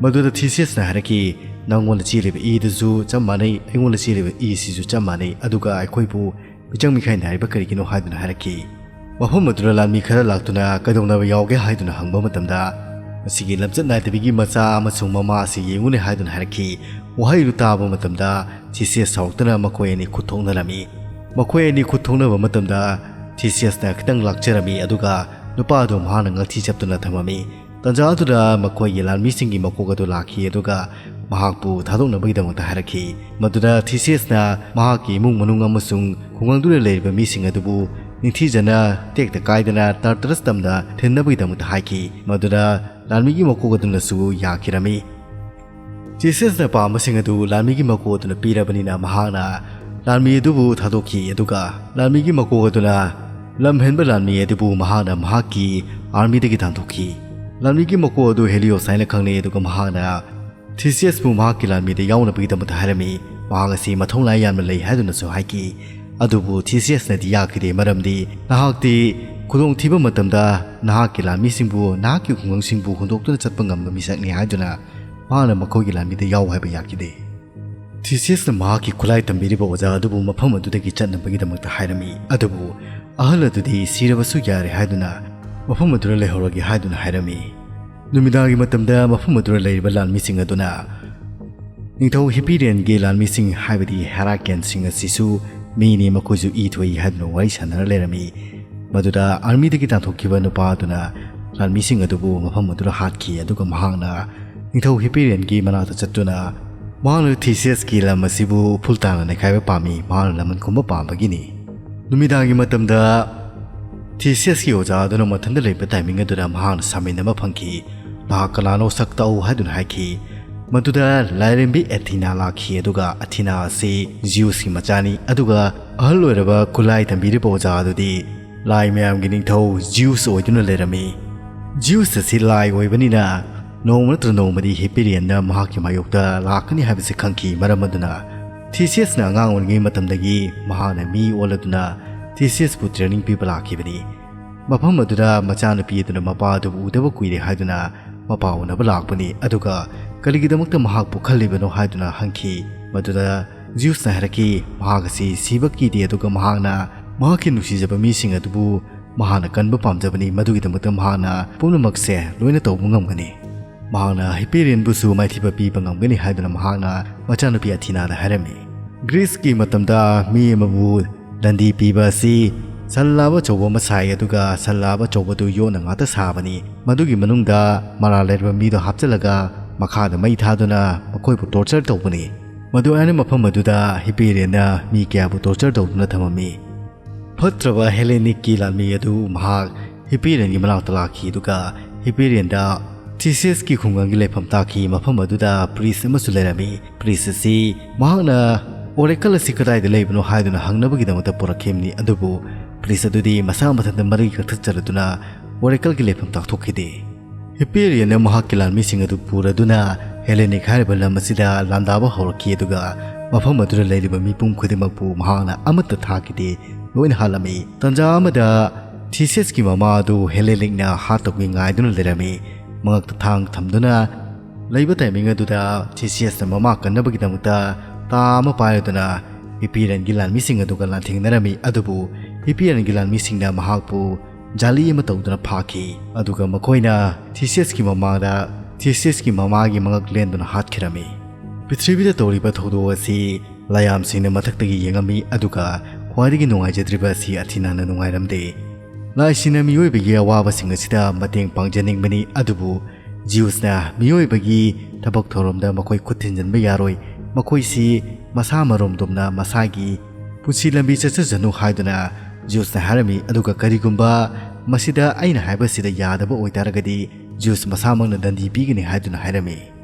ꯃꯗꯨꯗ ꯊꯤꯁꯤꯌꯁꯅ ꯍꯥꯏꯔꯛꯈꯤ, "ꯅꯪꯉꯣꯟꯗ ꯆꯦꯜꯂꯤꯕ ꯏꯗꯨꯁꯨ ꯆꯞ ꯃꯥꯟꯅꯩ, ꯑꯩꯉꯣꯟꯗ ꯆꯦꯜꯂꯤꯕ ꯏꯁꯤꯁꯨ ꯆꯞ ꯃꯥꯟꯅꯩ, ꯑꯗꯨꯒ ꯑꯩꯈꯣꯏꯕꯨ ꯃꯤꯆꯪ ꯃꯤꯈꯥꯏ ꯅꯥꯏꯔꯤꯕ ꯀꯔꯤꯒꯤꯅꯣ?" ꯍꯥꯏꯗꯨꯅ ꯍꯥꯏꯔꯛꯈꯤ꯫ ꯃꯐꯝ ꯑꯗꯨꯗ ꯂꯥꯟꯃꯤ ꯈꯔ ꯂꯥꯛꯇꯨꯅ ꯀꯩꯗꯧꯅꯕ ꯌꯥꯎꯒꯦ ꯍꯥꯏꯗꯨꯅ ꯍꯪꯕ ꯃꯇꯝꯗ, ꯃꯁꯤꯒꯤ ꯂꯝꯆꯠ ꯅꯥꯏꯗꯕꯤꯒꯤ ꯃꯆꯥ ꯑꯃꯁꯨꯡ ꯃꯃꯥ ꯑꯁꯤ ꯌꯦꯡꯉꯨꯅꯦ ꯍꯥꯏꯗꯨꯅ ꯍꯥꯏꯔꯛꯈꯤ꯫ ꯋꯥꯍꯩꯗꯨ ꯇꯥꯕ ꯃꯇꯝꯗ ꯊꯤꯁꯤꯌꯁ ꯁꯥꯎꯔꯛꯇꯨꯅ ꯃꯈꯣꯏ ꯑꯅꯤ ꯈꯨꯠ ꯊꯣꯛꯅꯔꯝꯃꯤ꯫ ꯃꯈꯣꯏ ꯑꯅꯤ ꯈꯨꯠ ꯊꯣꯛꯅꯕ ꯃꯇꯝꯗ ꯊꯤꯁꯤꯌꯁꯅ ꯈꯤꯇꯪ ꯂꯥꯛꯆꯔꯝꯃꯤ, ꯑꯗꯨꯒ ꯅꯨꯄꯥ ꯑꯗꯨ ꯃꯍꯥꯛꯅ ꯉꯥꯛꯊꯤ ꯆꯞꯇꯨꯅ ꯊꯝꯃꯝꯃꯤ꯫ ꯇꯟꯖꯥ ꯑꯗꯨꯗ ꯃꯈꯣꯏꯒꯤ ꯂꯥꯟꯃꯤꯁꯤꯡꯒꯤ ꯃꯀꯣꯛ ꯑꯗꯨ ꯂꯥꯛꯈꯤ, ꯑꯗꯨꯒ ꯃꯍꯥꯛꯄꯨ ꯊꯥꯗꯣꯛꯅꯕꯒꯤꯗꯃꯛꯇ ꯍꯥꯏꯔꯛꯈꯤ꯫ ꯃꯗꯨꯗ ꯊꯤꯁꯤꯌꯁꯅ ꯃꯍꯥꯛꯀꯤ ꯏꯃꯨꯡ ꯃꯅꯨꯡ ꯑꯃꯁꯨꯡ ꯈꯨꯡꯒꯪꯗꯨꯗ ꯂꯩꯔꯤꯕ ꯃꯤꯁꯤꯡ ꯑꯗꯨꯕꯨ ꯅꯤꯡꯊꯤꯖꯅ ꯇꯦꯛꯇ ꯀꯥꯏꯗꯅ ꯇꯥꯔꯇꯔꯁ ꯇꯝꯗ ꯊꯤꯟꯅꯕꯒꯤꯗꯃꯛꯇ ꯍꯥꯏꯈꯤ꯫ ꯃꯗꯨꯗ ꯂꯥꯟꯃꯤꯒꯤ ꯃꯀꯣꯛ ꯑꯗꯨꯅꯁꯨ ꯌꯥꯈꯤꯔꯝꯃꯤ꯫ ꯊꯤꯁꯤꯌꯁꯅ ꯄꯥꯝꯕꯁꯤꯡ ꯑꯗꯨ ꯂꯥꯟꯃꯤꯒꯤ ꯃꯀꯣꯛ ꯑꯗꯨꯅ ꯄꯤꯔꯕꯅꯤꯅ, ꯃꯍꯥꯛꯅ ꯂꯥꯟꯃꯤ ꯑꯗꯨꯕꯨ ꯊꯥꯗꯣꯛꯈꯤ, ꯑꯗꯨꯒ ꯂꯥꯟꯃꯤꯒꯤ ꯃꯀꯣꯛ ꯑꯗꯨꯅ ꯂꯝ ꯍꯦꯟꯕ ꯂꯥꯟꯃꯤ ꯑꯗꯨꯕꯨ ꯃꯍꯥꯛꯅ ꯃꯍꯥꯛꯀꯤ ꯑꯥꯔꯃꯤꯗꯒꯤ ꯇꯥꯟꯊꯣꯛꯈꯤ꯫ ꯂꯥꯟꯃꯤꯒꯤ ꯃꯀꯣꯛ ꯑꯗꯨ ꯍꯦꯂꯤꯑꯣꯁ ꯍꯥꯏꯅ ꯈꯪꯅꯩ, ꯑꯗꯨꯒ ꯃꯍꯥꯛꯅ ꯊꯤꯁꯤꯌꯁꯄꯨ ꯃꯍꯥꯛꯀꯤ ꯂꯥꯟꯃꯤꯗ ꯌꯥꯎꯅꯕꯒꯤꯗꯃꯛꯇ ꯍꯥꯏꯔꯝꯃꯤ꯫ ꯃꯍꯥꯛ ꯑꯁꯤ ꯃꯊꯧꯅꯥ ꯌꯥꯝꯅ ꯂꯩ ꯍꯥꯏꯗꯨꯅꯁꯨ ꯍꯥꯏꯈꯤ꯫ ꯑꯗꯨꯕꯨ ꯊꯤꯁꯤꯌꯁꯅꯗꯤ ꯌꯥꯈꯤꯗꯦ, ꯃꯔꯝꯗꯤ ꯅꯍꯥꯛꯇꯤ ꯈꯨꯗꯣꯡꯊꯤꯕ ꯃꯇꯝꯗ ꯅꯍꯥꯛꯀꯤ ꯂꯥꯟꯃꯤꯁꯤꯡꯕꯨ, ꯅꯍꯥꯛꯀꯤ ꯈꯨꯡꯒꯪꯁꯤꯡꯕꯨ ꯍꯨꯟꯗꯣꯛꯇꯨꯅ ꯆꯠꯄ ꯉꯝꯕ ꯃꯤꯁꯛꯅꯤ ꯍꯥꯏꯗꯨꯅ ꯃꯍꯥꯛꯅ ꯃꯈꯣꯏꯒꯤ ꯂꯥꯟꯃꯤꯗ ꯌꯥꯎ ꯍꯥꯏꯕ ꯌꯥꯈꯤꯗꯦ꯫ ꯊꯤꯁꯤꯌꯁꯅ ꯃꯍꯥꯛꯀꯤ ꯈꯨꯠꯂꯥꯏ ꯇꯝꯕꯤꯔꯤꯕ ꯑꯣꯖꯥ ꯑꯗꯨꯕꯨ ꯃꯐꯝ ꯑꯗꯨꯗꯒꯤ ꯆꯠꯅꯕꯒꯤꯗꯃꯛꯇ ꯍꯥꯏꯔꯝꯃꯤ, ꯑꯗꯨꯕꯨ ꯑꯍꯜ ꯑꯗꯨꯗꯤ ꯁꯤꯔꯕꯁꯨ ꯌꯥꯔꯦ ꯍꯥꯏꯗꯨꯅ ꯃꯐꯝ ꯑꯗꯨꯗ ꯂꯩꯍꯧꯔꯒꯦ ꯍꯥꯏꯗꯨꯅ ꯍꯥꯏꯔꯝꯃꯤ꯫ ꯅꯨꯃꯤꯗꯥꯡꯒꯤ ꯃꯇꯝꯗ ꯃꯐꯝ ꯑꯗꯨꯗ ꯂꯩꯔꯤꯕ ꯂꯥꯟꯃꯤꯁꯤꯡ ꯑꯗꯨꯅ ꯅꯤꯡꯊꯧ ꯍꯤꯄꯤꯔꯤꯌꯟꯒꯤ ꯂꯥꯟꯃꯤꯁꯤꯡ, ꯍꯥꯏꯕꯗꯤ ꯍꯦꯔꯥꯀꯦꯟꯁꯤꯡ ꯑꯁꯤꯁꯨ ꯃꯤꯅꯤ, ꯃꯈꯣꯏꯁꯨ ꯏ ꯊꯣꯛꯏ ꯍꯥꯏꯗꯨꯅ ꯋꯥꯔꯤ ꯁꯥꯟꯅꯔ ꯂꯩꯔꯝꯃꯤ꯫ ꯃꯗꯨꯗ ꯑꯥꯔꯃꯤꯗꯒꯤ ꯇꯥꯟꯊꯣꯛꯈꯤꯕ ꯅꯨꯄꯥ ꯑꯗꯨꯅ ꯂꯥꯟꯃꯤꯁꯤꯡ ꯑꯗꯨꯕꯨ ꯃꯐꯝ ꯑꯗꯨꯗ ꯍꯥꯠꯈꯤ, ꯑꯗꯨꯒ ꯃꯍꯥꯛꯅ ꯅꯤꯡꯊꯧ ꯍꯤꯄꯤꯔꯤꯌꯟꯒꯤ ꯃꯅꯥꯛꯇ ꯆꯠꯇꯨꯅ ꯃꯍꯥꯛꯅ ꯊꯤꯁꯤꯌꯁꯀꯤ ꯂꯝ ꯑꯁꯤꯕꯨ ꯐꯨꯜ ꯇꯥꯅ ꯅꯩꯈꯥꯏꯕ ꯄꯥꯝꯃꯤ, ꯃꯍꯥꯛꯅ ꯂꯃꯟ ꯈꯨꯝꯕ ꯄꯥꯝꯕꯒꯤꯅꯤ꯫ ꯅꯨꯃꯤꯗꯥꯡꯒꯤ ꯃꯇꯝꯗ ꯊꯤꯁꯤꯌꯁꯀꯤ ꯑꯣꯖꯥ ꯑꯗꯨꯅ ꯃꯊꯟꯇ ꯂꯩꯕ ꯇꯥꯏꯃꯤꯡ ꯑꯗꯨꯗ ꯃꯍꯥꯛꯅ ꯁꯥꯃꯤꯟ ꯑꯃ ꯐꯪꯈꯤ꯫ "ꯅꯍꯥꯛ ꯀꯅꯥꯅꯣ? ꯁꯛ ꯇꯥꯛꯎ" ꯍꯥꯏꯗꯨꯅ ꯍꯥꯏꯈꯤ꯫ ꯃꯗꯨꯗ ꯂꯥꯏꯔꯦꯝꯕꯤ ꯑꯦꯊꯤꯅꯥ ꯂꯥꯛꯈꯤ, ꯑꯗꯨꯒ ꯑꯊꯤꯅꯥ ꯑꯁꯤ ꯖꯤꯎꯁꯀꯤ ꯃꯆꯥꯅꯤ, ꯑꯗꯨꯒ ꯑꯍꯜ ꯑꯣꯏꯔꯕ ꯈꯨꯠꯂꯥꯏ ꯇꯝꯕꯤꯔꯤꯕ ꯑꯣꯖꯥ ꯑꯗꯨꯗꯤ ꯂꯥꯏ ꯃꯌꯥꯝꯒꯤ ꯅꯤꯡꯊꯧ ꯖꯤꯎꯁ ꯑꯣꯏꯗꯨꯅ ꯂꯩꯔꯝꯃꯤ꯫ ꯖꯤꯎꯁ ꯑꯁꯤ ꯂꯥꯏ ꯑꯣꯏꯕꯅꯤꯅ ꯅꯣꯡꯃ ꯅꯠꯇ꯭ꯔ ꯅꯣꯡꯃꯗꯤ ꯍꯤꯄꯤꯔꯤꯌꯟꯅ ꯃꯍꯥꯛꯀꯤ ꯃꯥꯌꯣꯛꯇ ꯂꯥꯛꯀꯅꯤ ꯍꯥꯏꯕꯁꯤ ꯈꯪꯈꯤ꯫ ꯃꯔꯝ ꯑꯗꯨꯅ ꯊꯤꯁꯤꯌꯁꯅ ꯑꯉꯥꯡ ꯑꯣꯏꯔꯤꯉꯩ ꯃꯇꯝꯗꯒꯤ ꯃꯍꯥꯛꯅ ꯃꯤ ꯑꯣꯜꯂꯗꯨꯅ ꯊꯤꯁꯤꯌꯁꯄꯨ ꯇ꯭ꯔꯦꯅꯤꯡ ꯄꯤꯕ ꯂꯥꯛꯈꯤꯕꯅꯤ꯫ ꯃꯐꯝ ꯑꯗꯨꯗ ꯃꯆꯥꯅꯨꯄꯤ ꯑꯗꯨꯅ ꯃꯄꯥ ꯑꯗꯨꯕꯨ ꯎꯗꯕ ꯀꯨꯏꯔꯦ ꯍꯥꯏꯗꯨꯅ ꯃꯄꯥ ꯎꯅꯕ ꯂꯥꯛꯄꯅꯤ, ꯑꯗꯨꯒ ꯀꯔꯤꯒꯤꯗꯃꯛꯇ ꯃꯍꯥꯛꯄꯨ ꯈꯜꯂꯤꯕꯅꯣ ꯍꯥꯏꯗꯨꯅ ꯍꯪꯈꯤ꯫ ꯃꯗꯨꯗ ꯖꯤꯎꯁꯅ ꯍꯥꯏꯔꯛꯈꯤ, ꯃꯍꯥꯛ ꯑꯁꯤ ꯁꯤꯕ ꯀꯤꯗꯦ, ꯑꯗꯨꯒ ꯃꯍꯥꯛꯅ ꯃꯍꯥꯛꯀꯤ ꯅꯨꯡꯁꯤꯖꯕ ꯃꯤꯁꯤꯡ ꯑꯗꯨꯕꯨ ꯃꯍꯥꯛꯅ ꯀꯟꯕ ꯄꯥꯝꯖꯕꯅꯤ, ꯃꯗꯨꯒꯤꯗꯃꯛꯇ ꯃꯍꯥꯛꯅ ꯄꯨꯝꯅꯃꯛꯁꯦ ꯂꯣꯏꯅ ꯇꯧꯕ ꯉꯝꯒꯅꯤ꯫ ꯃꯍꯥꯛꯅ ꯍꯤꯄꯦꯔꯤꯌꯟꯕꯨꯁꯨ ꯃꯥꯏꯊꯤꯕ ꯄꯤꯕ ꯉꯝꯒꯅꯤ ꯍꯥꯏꯗꯨꯅ ꯃꯍꯥꯛꯅ ꯃꯆꯥꯅꯨꯄꯤ ꯑꯊꯤꯅꯥꯗ ꯍꯥꯏꯔꯝꯃꯤ꯫ ꯒ꯭ꯔꯤꯁꯀꯤ ꯃꯇꯝꯗ ꯃꯤ ꯑꯃꯕꯨ ꯗꯟꯗꯤ ꯄꯤꯕ ꯑꯁꯤ ꯁꯟ ꯂꯥꯕ ꯑꯆꯧꯕ ꯑꯃ ꯁꯥꯏ, ꯑꯗꯨꯒ ꯁꯟ ꯂꯥꯕ ꯑꯆꯧꯕꯗꯨ ꯌꯣꯠꯅ ꯉꯥꯛꯇ ꯁꯥꯕꯅꯤ꯫ ꯃꯗꯨꯒꯤ ꯃꯅꯨꯡꯗ ꯃꯔꯥꯜ ꯂꯩꯔꯕ ꯃꯤꯗꯣ ꯍꯥꯞꯆꯤꯜꯂꯒ ꯃꯈꯥꯗ ꯃꯩ ꯊꯥꯗꯨꯅ ꯃꯈꯣꯏꯕꯨ ꯇꯣꯔꯆꯔ ꯇꯧꯕꯅꯤ꯫ ꯃꯗꯨ ꯑꯩꯅ ꯃꯐꯝ ꯑꯗꯨꯗ ꯍꯤꯄꯦꯔꯤꯌꯟꯅ ꯃꯤ ꯀꯌꯥꯕꯨ ꯇꯣꯔꯆꯔ ꯇꯧꯗꯨꯅ ꯊꯝꯃꯝꯃꯤ꯫ ꯐꯠꯇ꯭ꯔꯕ ꯍꯦꯂꯦꯅꯤꯛꯀꯤ ꯂꯥꯟꯃꯤ ꯑꯗꯨ ꯃꯍꯥꯛ ꯍꯤꯄꯦꯔꯤꯌꯟꯒꯤ ꯃꯅꯥꯛꯇ ꯂꯥꯛꯈꯤ, ꯑꯗꯨꯒ ꯍꯤꯄꯦꯔꯤꯌꯟꯗ ꯊꯤꯁꯤꯌꯁꯀꯤ ꯈꯨꯡꯒꯪꯒꯤ ꯂꯩꯐꯝ ꯇꯥꯛꯈꯤ꯫ ꯃꯐꯝ ꯑꯗꯨꯗ ꯄ꯭ꯔꯤꯁ ꯑꯃꯁꯨ ꯂꯩꯔꯝꯃꯤ꯫ ꯄ꯭ꯔꯤꯁ ꯑꯁꯤ ꯃꯍꯥꯛꯅ ꯑꯣꯔꯦꯀꯜ ꯑꯁꯤ ꯀꯗꯥꯏꯗ ꯂꯩꯕꯅꯣ ꯍꯥꯏꯗꯨꯅ ꯍꯪꯅꯕꯒꯤꯗꯃꯛꯇ ꯄꯨꯔꯛꯈꯤꯕꯅꯤ, ꯑꯗꯨꯕꯨ ꯄ꯭ꯔꯤꯁ ꯑꯗꯨꯗꯤ ꯃꯁꯥ ꯃꯊꯟꯇ ꯃꯔꯤ ꯀꯛꯊꯠꯆꯔꯗꯨꯅ ꯑꯣꯔꯦꯀꯜꯒꯤ ꯂꯩꯐꯝ ꯇꯥꯛꯊꯣꯛꯈꯤꯗꯦ꯫ ꯍꯤꯄꯦꯔꯤꯌꯟꯅ ꯃꯍꯥꯛꯀꯤ ꯂꯥꯟꯃꯤꯁꯤꯡ ꯑꯗꯨ ꯄꯨꯔꯗꯨꯅ ꯍꯦꯂꯦꯅꯤꯛ ꯍꯥꯏꯔꯤꯕ ꯂꯝ ꯑꯁꯤꯗ ꯂꯥꯟꯗꯥꯕ ꯍꯧꯔꯛꯈꯤ, ꯑꯗꯨꯒ ꯃꯐꯝ ꯑꯗꯨꯗ ꯂꯩꯔꯤꯕ ꯃꯤꯄꯨꯝ ꯈꯨꯗꯤꯡꯃꯛꯄꯨ ꯃꯍꯥꯛꯅ ꯑꯃꯠꯇ ꯊꯥꯈꯤꯗꯦ, ꯂꯣꯏꯅ ꯍꯥꯠꯂꯝꯃꯤ꯫ ꯇꯟꯖꯥ ꯑꯃꯗ ꯊꯤꯁꯤꯌꯁꯀꯤ ꯃꯃꯥ ꯑꯗꯨ ꯍꯦꯂꯦꯅꯤꯛꯅ ꯍꯥꯠꯇꯧꯒꯤ ꯉꯥꯏꯗꯨꯅ ꯂꯩꯔꯝꯃꯤ꯫ ꯃꯉꯛꯇ ꯊꯥꯡ ꯊꯝꯗꯨꯅ ꯂꯩꯕ ꯇꯥꯏꯃꯤꯡ ꯑꯗꯨꯗ ꯊꯤꯁꯤꯌꯁꯅ ꯃꯃꯥ ꯀꯟꯅꯕꯒꯤꯗꯃꯛꯇ ꯇꯥ ꯑꯃ ꯄꯥꯏꯔꯗꯨꯅ ꯍꯤꯄꯦꯔꯤꯌꯟꯒꯤ ꯂꯥꯟꯃꯤꯁꯤꯡ ꯑꯗꯨꯒ ꯂꯥꯟꯊꯦꯡꯅꯔꯝꯃꯤ, ꯑꯗꯨꯕꯨ ꯍꯤꯄꯦꯔꯤꯌꯟꯒꯤ ꯂꯥꯟꯃꯤꯁꯤꯡꯅ ꯃꯍꯥꯛꯄꯨ ꯖꯥꯂꯤ ꯑꯃ ꯇꯧꯗꯨꯅ ꯐꯥꯈꯤ, ꯑꯗꯨꯒ ꯃꯈꯣꯏꯅ ꯊꯤꯁꯤꯌꯁꯀꯤ ꯃꯃꯥꯡꯗ ꯊꯤꯁꯤꯌꯁꯀꯤ ꯃꯃꯥꯒꯤ ꯃꯉꯛ ꯂꯦꯟꯗꯨꯅ ꯍꯥꯠꯈꯤꯔꯝꯃꯤ꯫ ꯄ꯭ꯔꯤꯊꯤꯕꯤꯗ ꯇꯧꯔꯤꯕ ꯊꯧꯗꯣꯛ ꯑꯁꯤ ꯂꯥꯏꯌꯥꯝꯁꯤꯡꯅ ꯃꯊꯛꯇꯒꯤ ꯌꯦꯡꯉꯝꯃꯤ, ꯑꯗꯨꯒ ꯈ꯭ꯋꯥꯏꯗꯒꯤ ꯅꯨꯡꯉꯥꯏꯖꯗ꯭ꯔꯤꯕ ꯑꯁꯤ ꯑꯊꯤꯅꯥꯅ ꯅꯨꯡꯉꯥꯏꯔꯝꯗꯦ꯫ ꯂꯥꯏꯁꯤꯡꯅ ꯃꯤꯑꯣꯏꯕꯒꯤ ꯑꯋꯥꯕꯁꯤꯡ ꯑꯁꯤꯗ ꯃꯇꯦꯡ ꯄꯥꯡꯖꯅꯤꯡꯕꯅꯤ, ꯑꯗꯨꯕꯨ ꯖꯤꯎꯁꯅ ꯃꯤꯑꯣꯏꯕꯒꯤ ꯊꯕꯛ ꯊꯧꯔꯝꯗ ꯃꯈꯣꯏ ꯈꯨꯠ ꯊꯤꯟꯖꯤꯟꯕ ꯌꯥꯔꯣꯏ, ꯃꯈꯣꯏꯁꯤ ꯃꯁꯥ ꯃꯔꯣꯝꯗꯣꯝꯅ ꯃꯁꯥꯒꯤ ꯄꯨꯟꯁꯤ ꯂꯝꯕꯤ ꯆꯠꯆꯁꯅꯨ ꯍꯥꯏꯗꯨꯅ ꯖꯤꯎꯁꯅ ꯍꯥꯏꯔꯝꯃꯤ꯫ ꯑꯗꯨꯒ ꯀꯔꯤꯒꯨꯝꯕ ꯃꯁꯤꯗ ꯑꯩꯅ ꯍꯥꯏꯕꯁꯤꯗ ꯌꯥꯗꯕ ꯑꯣꯏꯇꯥꯔꯒꯗꯤ ꯖꯤꯎꯁ ꯃꯁꯥꯃꯛꯅ ꯗꯟꯗꯤ ꯄꯤꯒꯅꯤ ꯍꯥꯏꯗꯨꯅ ꯍꯥꯏꯔꯝꯃꯤ꯫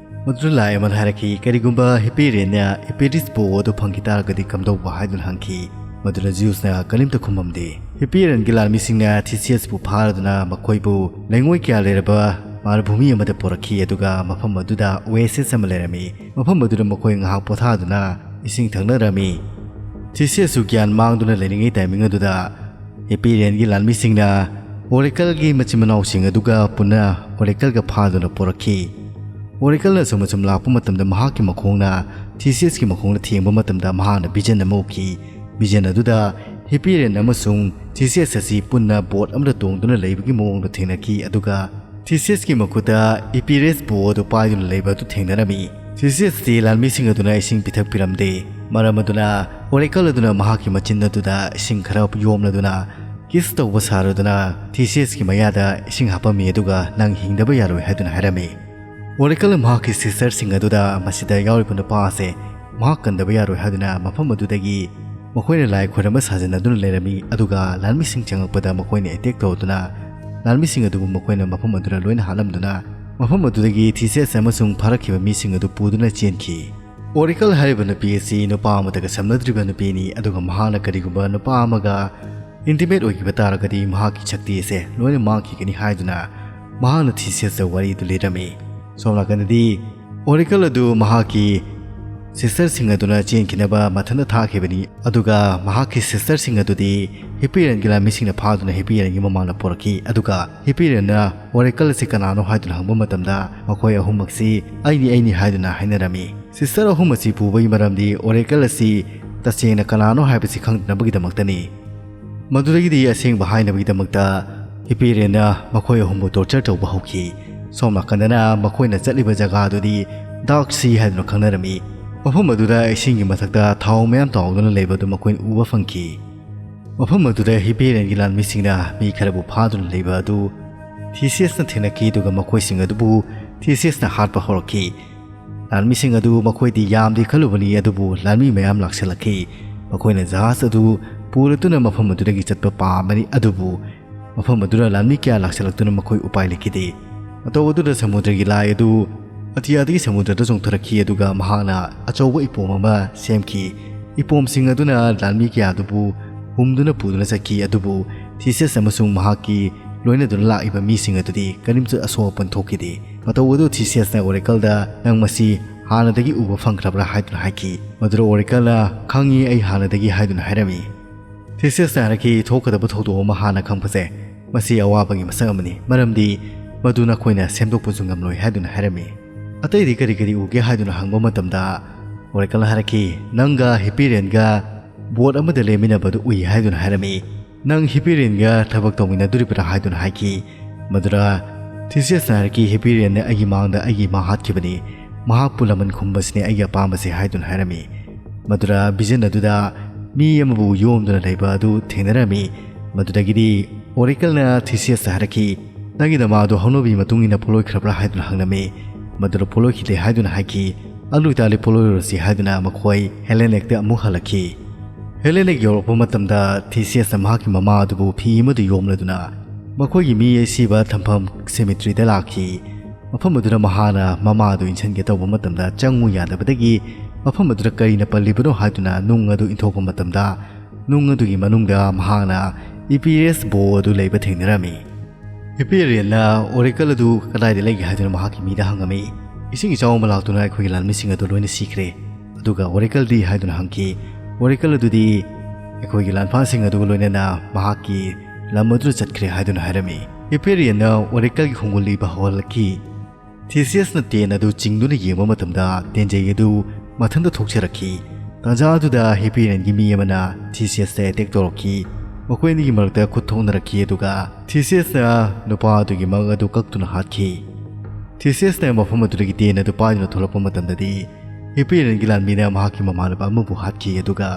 ꯃꯗꯨꯗ ꯂꯥꯏ ꯑꯃꯅ ꯍꯥꯏꯔꯛꯈꯤ, "ꯀꯔꯤꯒꯨꯝꯕ ꯍꯤꯄꯦꯔꯤꯌꯟꯅ ꯏꯄꯦꯔꯤꯁ ꯕꯣ ꯑꯗꯨ ꯐꯪꯈꯤ ꯇꯥꯔꯒꯗꯤ ꯀꯝꯗꯧꯕ?" ꯍꯥꯏꯗꯨꯅ ꯍꯪꯈꯤ꯫ ꯃꯗꯨꯗ ꯖꯤꯎꯁꯅ ꯀꯔꯤꯝꯇ ꯈꯨꯝꯃꯝꯗꯦ꯫ ꯍꯤꯄꯦꯔꯤꯌꯟꯒꯤ ꯂꯥꯟꯃꯤꯁꯤꯡꯅ ꯊꯤꯁꯤꯌꯁꯄꯨ ꯐꯥꯔꯗꯨꯅ ꯃꯈꯣꯏꯕꯨ ꯂꯩꯉꯣꯏ ꯀꯌꯥ ꯂꯩꯔꯕ ꯃꯔꯚꯨꯃꯤ ꯑꯃꯗ ꯄꯨꯔꯛꯈꯤ, ꯑꯗꯨꯒ ꯃꯐꯝ ꯑꯗꯨꯗ ꯑꯣꯌꯦꯁꯤꯁ ꯑꯃ ꯂꯩꯔꯝꯃꯤ꯫ ꯃꯐꯝ ꯑꯗꯨꯗ ꯃꯈꯣꯏ ꯉꯥꯏꯍꯥꯛ ꯄꯣꯊꯥꯗꯨꯅ ꯏꯁꯤꯡ ꯊꯛꯅꯔꯝꯃꯤ꯫ ꯊꯤꯁꯤꯌꯁꯁꯨ ꯒ꯭ꯌꯥꯟ ꯃꯥꯡꯗꯨꯅ ꯂꯩꯔꯤꯉꯩ ꯇꯥꯏꯃꯤꯡ ꯑꯗꯨꯗ ꯍꯤꯄꯦꯔꯤꯌꯟꯒꯤ ꯂꯥꯟꯃꯤꯁꯤꯡꯅ ꯑꯣꯔꯦꯀꯜꯒꯤ ꯃꯆꯤꯟ ꯃꯅꯥꯎꯁꯤꯡ ꯑꯗꯨꯒ ꯄꯨꯟꯅ ꯑꯣꯔꯦꯀꯜꯒ ꯐꯥꯗꯨꯅ ꯄꯨꯔꯛꯈꯤ꯫ ꯑꯣꯔꯦꯀꯜꯅ ꯑꯁꯨꯝ ꯑꯁꯨꯝ ꯂꯥꯛꯄ ꯃꯇꯝꯗ ꯃꯍꯥꯛꯀꯤ ꯃꯈꯣꯡꯅ ꯊꯤꯁꯤꯌꯁꯀꯤ ꯃꯈꯣꯡꯗ ꯊꯦꯡꯕ ꯃꯇꯝꯗ ꯃꯍꯥꯛꯅ ꯚꯤꯖꯟ ꯑꯃ ꯎꯈꯤ꯫ ꯚꯤꯖꯟ ꯑꯗꯨꯗ ꯍꯤꯄꯤꯔꯤꯌꯟ ꯑꯃꯁꯨꯡ ꯊꯤꯁꯤꯌꯁ ꯑꯁꯤ ꯄꯨꯟꯅ ꯕꯣꯠ ꯑꯃꯗ ꯇꯣꯡꯗꯨꯅ ꯂꯩꯕꯒꯤ ꯃꯑꯣꯡꯗ ꯊꯦꯡꯅꯈꯤ, ꯑꯗꯨꯒ ꯊꯤꯁꯤꯌꯁꯀꯤ ꯃꯈꯨꯠꯇ ꯏꯄꯤꯔꯦꯁ ꯕꯣ ꯑꯗꯨ ꯄꯥꯏꯗꯨꯅ ꯂꯩꯕ ꯑꯗꯨ ꯊꯦꯡꯅꯔꯝꯃꯤ꯫ ꯊꯤꯁꯤꯌꯁꯇꯤ ꯂꯥꯟꯃꯤꯁꯤꯡ ꯑꯗꯨꯅ ꯏꯁꯤꯡ ꯄꯤꯊꯛꯄꯤꯔꯝꯗꯦ꯫ ꯃꯔꯝ ꯑꯗꯨꯅ ꯑꯣꯔꯦꯀꯜ ꯑꯗꯨꯅ ꯃꯍꯥꯛꯀꯤ ꯃꯆꯤꯟ ꯑꯗꯨꯗ ꯏꯁꯤꯡ ꯈꯔ ꯌꯣꯝꯂꯗꯨꯅ ꯀꯤꯁ ꯇꯧꯕ ꯁꯥꯔꯗꯨꯅ ꯊꯤꯁꯤꯌꯁꯀꯤ ꯃꯌꯥꯗ ꯏꯁꯤꯡ ꯍꯥꯞꯄꯝꯃꯤ, ꯑꯗꯨꯒ "ꯅꯪ ꯍꯤꯡꯗꯕ ꯌꯥꯔꯣꯏ" ꯍꯥꯏꯗꯨꯅ ꯍꯥꯏꯔꯝꯃꯤ꯫ ꯑꯣꯔꯦꯀꯜ ꯃꯍꯥꯛꯀꯤ ꯁꯤꯁꯇꯔꯁꯤꯡ ꯑꯗꯨꯗ ꯃꯁꯤꯗ ꯌꯥꯎꯔꯤꯕ ꯅꯨꯄꯥ ꯑꯁꯦ ꯃꯍꯥꯛ ꯀꯟꯗꯕ ꯌꯥꯔꯣꯏ ꯍꯥꯏꯗꯨꯅ ꯃꯐꯝ ꯑꯗꯨꯗꯒꯤ ꯃꯈꯣꯏꯅ ꯂꯥꯏ ꯈꯣꯏꯔꯝꯕ ꯁꯥꯖꯟꯅꯗꯨꯅ ꯂꯩꯔꯝꯃꯤ, ꯑꯗꯨꯒ ꯂꯥꯟꯃꯤꯁꯤꯡ ꯆꯪꯂꯛꯄꯗ ꯃꯈꯣꯏꯅ ꯑꯦꯇꯦꯛ ꯇꯧꯗꯨꯅ ꯂꯥꯟꯃꯤꯁꯤꯡ ꯑꯗꯨꯕꯨ ꯃꯈꯣꯏꯅ ꯃꯐꯝ ꯑꯗꯨꯗ ꯂꯣꯏꯅ ꯍꯥꯠꯂꯝꯗꯨꯅ ꯃꯐꯝ ꯑꯗꯨꯗꯒꯤ ꯊꯤꯁꯤꯌꯁ ꯑꯃꯁꯨꯡ ꯐꯥꯔꯛꯈꯤꯕ ꯃꯤꯁꯤꯡ ꯑꯗꯨ ꯄꯨꯗꯨꯅ ꯆꯦꯟꯈꯤ꯫ ꯑꯣꯔꯦꯀꯜ ꯍꯥꯏꯔꯤꯕ ꯅꯨꯄꯤ ꯑꯁꯤ ꯅꯨꯄꯥ ꯑꯃꯠꯇꯒ ꯁꯝꯅꯗ꯭ꯔꯤꯕ ꯅꯨꯄꯤꯅꯤ, ꯑꯗꯨꯒ ꯃꯍꯥꯛꯅ ꯀꯔꯤꯒꯨꯝꯕ ꯅꯨꯄꯥ ꯑꯃꯒ ꯏꯟꯇꯤꯃꯦꯠ ꯑꯣꯏꯈꯤꯕ ꯇꯥꯔꯒꯗꯤ ꯃꯍꯥꯛꯀꯤ ꯁꯛꯇꯤ ꯑꯁꯦ ꯂꯣꯏꯅ ꯃꯥꯡꯈꯤꯒꯅꯤ ꯍꯥꯏꯗꯨꯅ ꯃꯍꯥꯛꯅ ꯊꯤꯁꯤꯌꯁꯇ ꯋꯥꯔꯤꯗꯨ ꯂꯤꯔꯝꯃꯤ꯫ ꯁꯣꯝ ꯅꯥꯀꯟꯗꯗꯤ ꯑꯣꯔꯦꯀꯜ ꯑꯗꯨ ꯃꯍꯥꯛꯀꯤ ꯁꯤꯁꯇꯔꯁꯤꯡ ꯑꯗꯨꯅ ꯆꯦꯟꯈꯤꯅꯕ ꯃꯊꯟꯇ ꯊꯥꯈꯤꯕꯅꯤ, ꯑꯗꯨꯒ ꯃꯍꯥꯛꯀꯤ ꯁꯤꯁꯇꯔꯁꯤꯡ ꯑꯗꯨꯗꯤ ꯍꯤꯄꯤꯔꯤꯌꯟꯒꯤ ꯂꯥꯟꯃꯤꯁꯤꯡꯅ ꯐꯥꯗꯨꯅ ꯍꯤꯄꯤꯔꯤꯌꯟꯒꯤ ꯃꯃꯥꯡꯗ ꯄꯨꯔꯛꯈꯤ, ꯑꯗꯨꯒ ꯍꯤꯄꯤꯔꯤꯌꯟꯅ ꯑꯣꯔꯦꯀꯜ ꯑꯁꯤ ꯀꯅꯥꯅꯣ ꯍꯥꯏꯗꯨꯅ ꯍꯪꯕ ꯃꯇꯝꯗ ꯃꯈꯣꯏ ꯑꯍꯨꯝꯃꯛꯁꯤ "ꯑꯩꯅꯤ, ꯑꯩꯅꯤ" ꯍꯥꯏꯗꯨꯅ ꯍꯥꯏꯅꯔꯝꯃꯤ꯫ ꯁꯤꯁꯇꯔ ꯑꯍꯨꯝ ꯑꯁꯤ ꯄꯨꯕꯒꯤ ꯃꯔꯝꯗꯤ ꯑꯣꯔꯦꯀꯜ ꯑꯁꯤ ꯇꯁꯦꯡꯅ ꯀꯅꯥꯅꯣ ꯍꯥꯏꯕꯁꯤ ꯈꯪꯗꯅꯕꯒꯤꯗꯃꯛꯇꯅꯤ꯫ ꯃꯗꯨꯗꯒꯤꯗꯤ ꯑꯁꯦꯡꯕ ꯍꯥꯏꯅꯕꯒꯤꯗꯃꯛꯇ ꯍꯤꯄꯤꯔꯤꯌꯟꯅ ꯃꯈꯣꯏ ꯑꯍꯨꯝꯕꯨ ꯇꯣꯔꯆꯔ ꯇꯧꯕ ꯍꯧꯈꯤ꯫ ꯁꯣꯝ ꯅꯥꯀꯟꯗꯅ ꯃꯈꯣꯏꯅ ꯆꯠꯂꯤꯕ ꯖꯒꯥ ꯑꯗꯨꯗꯤ ꯗꯥꯔꯛ ꯁꯤ ꯍꯥꯏꯗꯨꯅ ꯈꯪꯅꯔꯝꯃꯤ꯫ ꯃꯐꯝ ꯑꯗꯨꯗ ꯏꯁꯤꯡꯒꯤ ꯃꯊꯛꯇ ꯊꯥꯎ ꯃꯌꯥꯝ ꯇꯥꯎꯗꯨꯅ ꯂꯩꯕ ꯑꯗꯨ ꯃꯈꯣꯏꯅ ꯎꯕ ꯐꯪꯈꯤ꯫ ꯃꯐꯝ ꯑꯗꯨꯗ ꯍꯤꯄꯤꯔꯤꯌꯟꯒꯤ ꯂꯥꯟꯃꯤꯁꯤꯡꯅ ꯃꯤ ꯈꯔꯕꯨ ꯐꯥꯗꯨꯅ ꯂꯩꯕ ꯑꯗꯨ ꯊꯤꯁꯤꯌꯁꯅ ꯊꯦꯡꯅꯈꯤ, ꯑꯗꯨꯒ ꯃꯈꯣꯏꯁꯤꯡ ꯑꯗꯨꯕꯨ ꯊꯤꯁꯤꯌꯁꯅ ꯍꯥꯠꯄ ꯍꯧꯔꯛꯈꯤ꯫ ꯂꯥꯟꯃꯤꯁꯤꯡ ꯑꯗꯨ ꯃꯈꯣꯏꯗꯤ ꯌꯥꯝꯗꯦ ꯈꯜꯂꯨꯕꯅꯤ, ꯑꯗꯨꯕꯨ ꯂꯥꯟꯃꯤ ꯃꯌꯥꯝ ꯂꯥꯛꯁꯤꯜꯂꯛꯈꯤ꯫ ꯃꯈꯣꯏꯅ ꯖꯍꯥꯖ ꯑꯗꯨ ꯄꯨꯔꯗꯨꯅ ꯃꯐꯝ ꯑꯗꯨꯗꯒꯤ ꯆꯠꯄ ꯄꯥꯝꯕꯅꯤ, ꯑꯗꯨꯕꯨ ꯃꯐꯝ ꯑꯗꯨꯗ ꯂꯥꯟꯃꯤ ꯀꯌꯥ ꯂꯥꯛꯁꯤꯜꯂꯛꯇꯨꯅ ꯃꯈꯣꯏ ꯎꯄꯥꯏ ꯂꯩꯈꯤꯗꯦ꯫ ꯃꯇꯧ ꯑꯗꯨꯗ ꯁꯃꯨꯗ꯭ꯔꯒꯤ ꯂꯥꯏ ꯑꯗꯨ ꯑꯇꯤꯌꯥꯗꯒꯤ ꯁꯃꯨꯗ꯭ꯔꯗ ꯆꯣꯡꯊꯔꯛꯈꯤ, ꯑꯗꯨꯒ ꯃꯍꯥꯛꯅ ꯑꯆꯧꯕ ꯏꯄꯣꯝ ꯑꯃ ꯁꯦꯝꯈꯤ꯫ ꯏꯄꯣꯝꯁꯤꯡ ꯑꯗꯨꯅ ꯂꯥꯟꯃꯤ ꯀꯌꯥ ꯑꯗꯨꯕꯨ ꯍꯨꯝꯗꯨꯅ ꯄꯨꯗꯨꯅ ꯆꯠꯈꯤ, ꯑꯗꯨꯕꯨ ꯊꯤꯁꯤꯌꯁ ꯑꯃꯁꯨꯡ ꯃꯍꯥꯛꯀꯤ ꯂꯣꯏꯅꯗꯨꯅ ꯂꯥꯛꯏꯕ ꯃꯤꯁꯤꯡ ꯑꯗꯨꯗꯤ ꯀꯔꯤꯝꯇ ꯑꯁꯣꯛ ꯑꯄꯟ ꯊꯣꯛꯈꯤꯗꯦ꯫ ꯃꯇꯧ ꯑꯗꯨ ꯊꯤꯁꯤꯌꯁꯅ ꯑꯣꯔꯦꯀꯜꯗ, "ꯅꯪ ꯃꯁꯤ ꯍꯥꯟꯅꯗꯒꯤ ꯎꯕ ꯐꯪꯈ꯭ꯔꯕ꯭ꯔꯥ?" ꯍꯥꯏꯗꯨꯅ ꯍꯥꯏꯈꯤ꯫ ꯃꯗꯨꯗ ꯑꯣꯔꯦꯀꯜꯅ, "ꯈꯪꯉꯤ, ꯑꯩ ꯍꯥꯟꯅꯗꯒꯤ" ꯍꯥꯏꯗꯨꯅ ꯍꯥꯏꯔꯝꯃꯤ꯫ ꯊꯤꯁꯤꯌꯁꯅ ꯍꯥꯏꯔꯛꯈꯤ, "ꯊꯣꯛꯀꯗꯕ ꯊꯧꯗꯣꯛ ꯑꯃ ꯍꯥꯟꯅ ꯈꯪꯕꯁꯦ ꯃꯁꯤ ꯑꯋꯥꯕꯒꯤ ꯃꯁꯛ ꯑꯃꯅꯤ, ꯃꯔꯝꯗꯤ ꯃꯗꯨ ꯅꯈꯣꯏꯅ ꯁꯦꯝꯗꯣꯛꯄꯁꯨ ꯉꯝꯂꯣꯏ" ꯍꯥꯏꯗꯨꯅ ꯍꯥꯏꯔꯝꯃꯤ꯫ "ꯑꯇꯩꯗꯤ ꯀꯔꯤ ꯀꯔꯤ ꯎꯒꯦ?" ꯍꯥꯏꯗꯨꯅ ꯍꯪꯕ ꯃꯇꯝꯗ ꯑꯣꯔꯦꯀꯜꯅ ꯍꯥꯏꯔꯛꯈꯤ, "ꯅꯪꯒ ꯍꯤꯄꯤꯔꯤꯌꯟꯒ ꯕꯣꯠ ꯑꯃꯗ ꯂꯦꯝꯃꯤꯟꯅꯕꯗꯨ ꯎꯏ ꯍꯥꯏꯗꯨꯅ ꯍꯥꯏꯔꯝꯃꯤ꯫ "ꯅꯪ ꯍꯤꯄꯦꯔꯤꯌꯟꯒ ꯊꯕꯛ ꯇꯧꯃꯤꯟꯅꯗꯣꯔꯤꯕ꯭ꯔꯥ?" ꯍꯥꯏꯗꯨꯅ ꯍꯥꯏꯈꯤ꯫ ꯃꯗꯨꯗ ꯊꯤꯁꯤꯌꯁꯅ ꯍꯥꯏꯔꯛꯈꯤ, "ꯍꯤꯄꯦꯔꯤꯌꯟꯅ ꯑꯩꯒꯤ ꯃꯥꯡꯗ ꯑꯩꯒꯤ ꯏꯃꯥ ꯍꯥꯠꯈꯤꯕꯅꯤ꯫ ꯃꯍꯥꯛꯄꯨ ꯂꯃꯟ ꯈꯨꯝꯕꯁꯤꯅꯤ ꯑꯩꯒꯤ ꯑꯄꯥꯝꯕꯁꯤ" ꯍꯥꯏꯗꯨꯅ ꯍꯥꯏꯔꯝꯃꯤ꯫ ꯃꯗꯨꯗ ꯚꯤꯖꯟ ꯑꯗꯨꯗ ꯃꯤ ꯑꯃꯕꯨ ꯌꯣꯝꯗꯨꯅ ꯂꯩꯕ ꯑꯗꯨ ꯊꯦꯡꯅꯔꯝꯃꯤ꯫ ꯃꯗꯨꯗꯒꯤꯗꯤ ꯑꯣꯔꯦꯀꯜꯅ ꯊꯤꯁꯤꯌꯁꯇ ꯍꯥꯏꯔꯛꯈꯤ, "ꯅꯪꯒꯤ ꯅꯃꯥꯗꯣ ꯍꯧꯅꯕꯤ ꯃꯇꯨꯡ ꯏꯟꯅ ꯄꯣꯠꯂꯣꯏꯈ꯭ꯔꯕ꯭ꯔꯥ?" ꯍꯥꯏꯗꯨꯅ ꯍꯪꯂꯝꯃꯤ꯫ ꯃꯗꯨꯗ ꯄꯣꯠꯂꯣꯏꯈꯤꯗꯦ ꯍꯥꯏꯗꯨꯅ ꯍꯥꯏꯈꯤ꯫ "ꯑꯗꯨ ꯑꯣꯏꯇꯥꯔꯗꯤ ꯄꯣꯠꯂꯣꯏꯔꯨꯔꯁꯤ" ꯍꯥꯏꯗꯨꯅ ꯃꯈꯣꯏ ꯍꯦꯂꯦꯅꯦꯛꯇ ꯑꯃꯨꯛ ꯍꯜꯂꯛꯈꯤ꯫ ꯍꯦꯂꯦꯅꯦꯛ ꯌꯧꯔꯛꯄ ꯃꯇꯝꯗ ꯊꯤꯁꯤꯌꯁꯅ ꯃꯍꯥꯛꯀꯤ ꯃꯃꯥ ꯑꯗꯨꯕꯨ ꯐꯤ ꯑꯃꯗ ꯌꯣꯝꯂꯗꯨꯅ ꯃꯈꯣꯏꯒꯤ ꯃꯤ ꯑꯁꯤꯕ ꯊꯝꯐꯝ ꯁꯦꯃꯤꯇ꯭ꯔꯤꯗ ꯂꯥꯛꯈꯤ꯫ ꯃꯐꯝ ꯑꯗꯨꯗ ꯃꯍꯥꯛꯅ ꯃꯃꯥ ꯑꯗꯨ ꯏꯟꯁꯤꯟꯒꯦ ꯇꯧꯕ ꯃꯇꯝꯗ ꯆꯪꯉꯨ ꯌꯥꯗꯕꯗꯒꯤ ꯃꯐꯝ ꯑꯗꯨꯗ ꯀꯔꯤꯅ ꯄꯜꯂꯤꯕꯅꯣ ꯍꯥꯏꯗꯨꯅ ꯅꯨꯡ ꯑꯗꯨ ꯏꯟꯊꯣꯛꯄ ꯃꯇꯝꯗ ꯅꯨꯡ ꯑꯗꯨꯒꯤ ꯃꯅꯨꯡꯗ ꯃꯍꯥꯛꯅ ꯏꯄꯤꯔꯦꯁ ꯕꯣ ꯑꯗꯨ ꯂꯩꯕ ꯊꯦꯡꯅꯔꯝꯃꯤ꯫ ꯍꯤꯄꯦꯔꯤꯌꯟꯅ ꯑꯣꯔꯦꯀꯜ ꯑꯗꯨ ꯀꯗꯥꯏꯗ ꯂꯩꯒꯦ ꯍꯥꯏꯗꯨꯅ ꯃꯍꯥꯛꯀꯤ ꯃꯤꯗ ꯍꯪꯉꯝꯃꯤ꯫ "ꯏꯁꯤꯡ ꯏꯆꯥꯎ ꯑꯃ ꯂꯥꯛꯇꯨꯅ ꯑꯩꯈꯣꯏꯒꯤ ꯂꯥꯟꯃꯤꯁꯤꯡ ꯑꯗꯨ ꯂꯣꯏꯅ ꯁꯤꯈ꯭ꯔꯦ"꯫ ꯑꯗꯨꯒ ꯑꯣꯔꯦꯀꯜꯗꯤ ꯍꯥꯏꯗꯨꯅ ꯍꯪꯈꯤ꯫ ꯑꯣꯔꯦꯀꯜ ꯑꯗꯨꯗꯤ ꯑꯩꯈꯣꯏꯒꯤ ꯂꯥꯟꯐꯥꯁꯤꯡ ꯑꯗꯨꯒ ꯂꯣꯏꯅꯅ ꯃꯍꯥꯛꯀꯤ ꯂꯝ ꯑꯗꯨꯗ ꯆꯠꯈ꯭ꯔꯦ ꯍꯥꯏꯗꯨꯅ ꯍꯥꯏꯔꯝꯃꯤ꯫ ꯍꯤꯄꯦꯔꯤꯌꯟꯅ ꯑꯣꯔꯦꯀꯜꯒꯤ ꯈꯣꯡꯒꯨꯜ ꯂꯤꯕ ꯍꯧꯍꯜꯂꯛꯈꯤ꯫ ꯊꯤꯁꯤꯌꯁꯅ ꯇꯦꯟ ꯑꯗꯨ ꯆꯤꯡꯗꯨꯅ ꯌꯦꯡꯕ ꯃꯇꯝꯗ ꯇꯦꯟꯖꯩ ꯑꯗꯨ ꯃꯊꯟꯇ ꯊꯣꯛꯆꯔꯛꯈꯤ꯫ ꯇꯥꯟꯖꯥ ꯑꯗꯨꯗ ꯍꯤꯄꯦꯔꯤꯌꯟꯒꯤ ꯃꯤ ꯑꯃꯅ ꯊꯤꯁꯤꯌꯁꯇ ꯑꯦꯇꯦꯛ ꯇꯧꯔꯛꯈꯤ꯫ ꯃꯈꯣꯏ ꯑꯅꯤꯒꯤ ꯃꯔꯛꯇ ꯈꯨꯠ ꯊꯣꯛꯅꯔꯛꯈꯤ, ꯑꯗꯨꯒ ꯊꯤꯁꯤꯌꯁꯅ ꯅꯨꯄꯥ ꯑꯗꯨꯒꯤ ꯃꯉꯛ ꯑꯗꯨ ꯀꯛꯇꯨꯅ ꯍꯥꯠꯈꯤ꯫ ꯊꯤꯁꯤꯌꯁꯅ ꯃꯐꯝ ꯑꯗꯨꯗꯒꯤ ꯇꯦꯟ ꯑꯗꯨ ꯄꯥꯏꯗꯨꯅ ꯊꯣꯛꯂꯛꯄ ꯃꯇꯝꯗꯗꯤ ꯍꯤꯄꯦꯔꯤꯌꯟꯒꯤ ꯂꯥꯟꯃꯤꯅ ꯃꯍꯥꯛꯀꯤ ꯃꯃꯥꯟꯅꯕ ꯑꯃꯕꯨ ꯍꯥꯠꯈꯤ, ꯑꯗꯨꯒ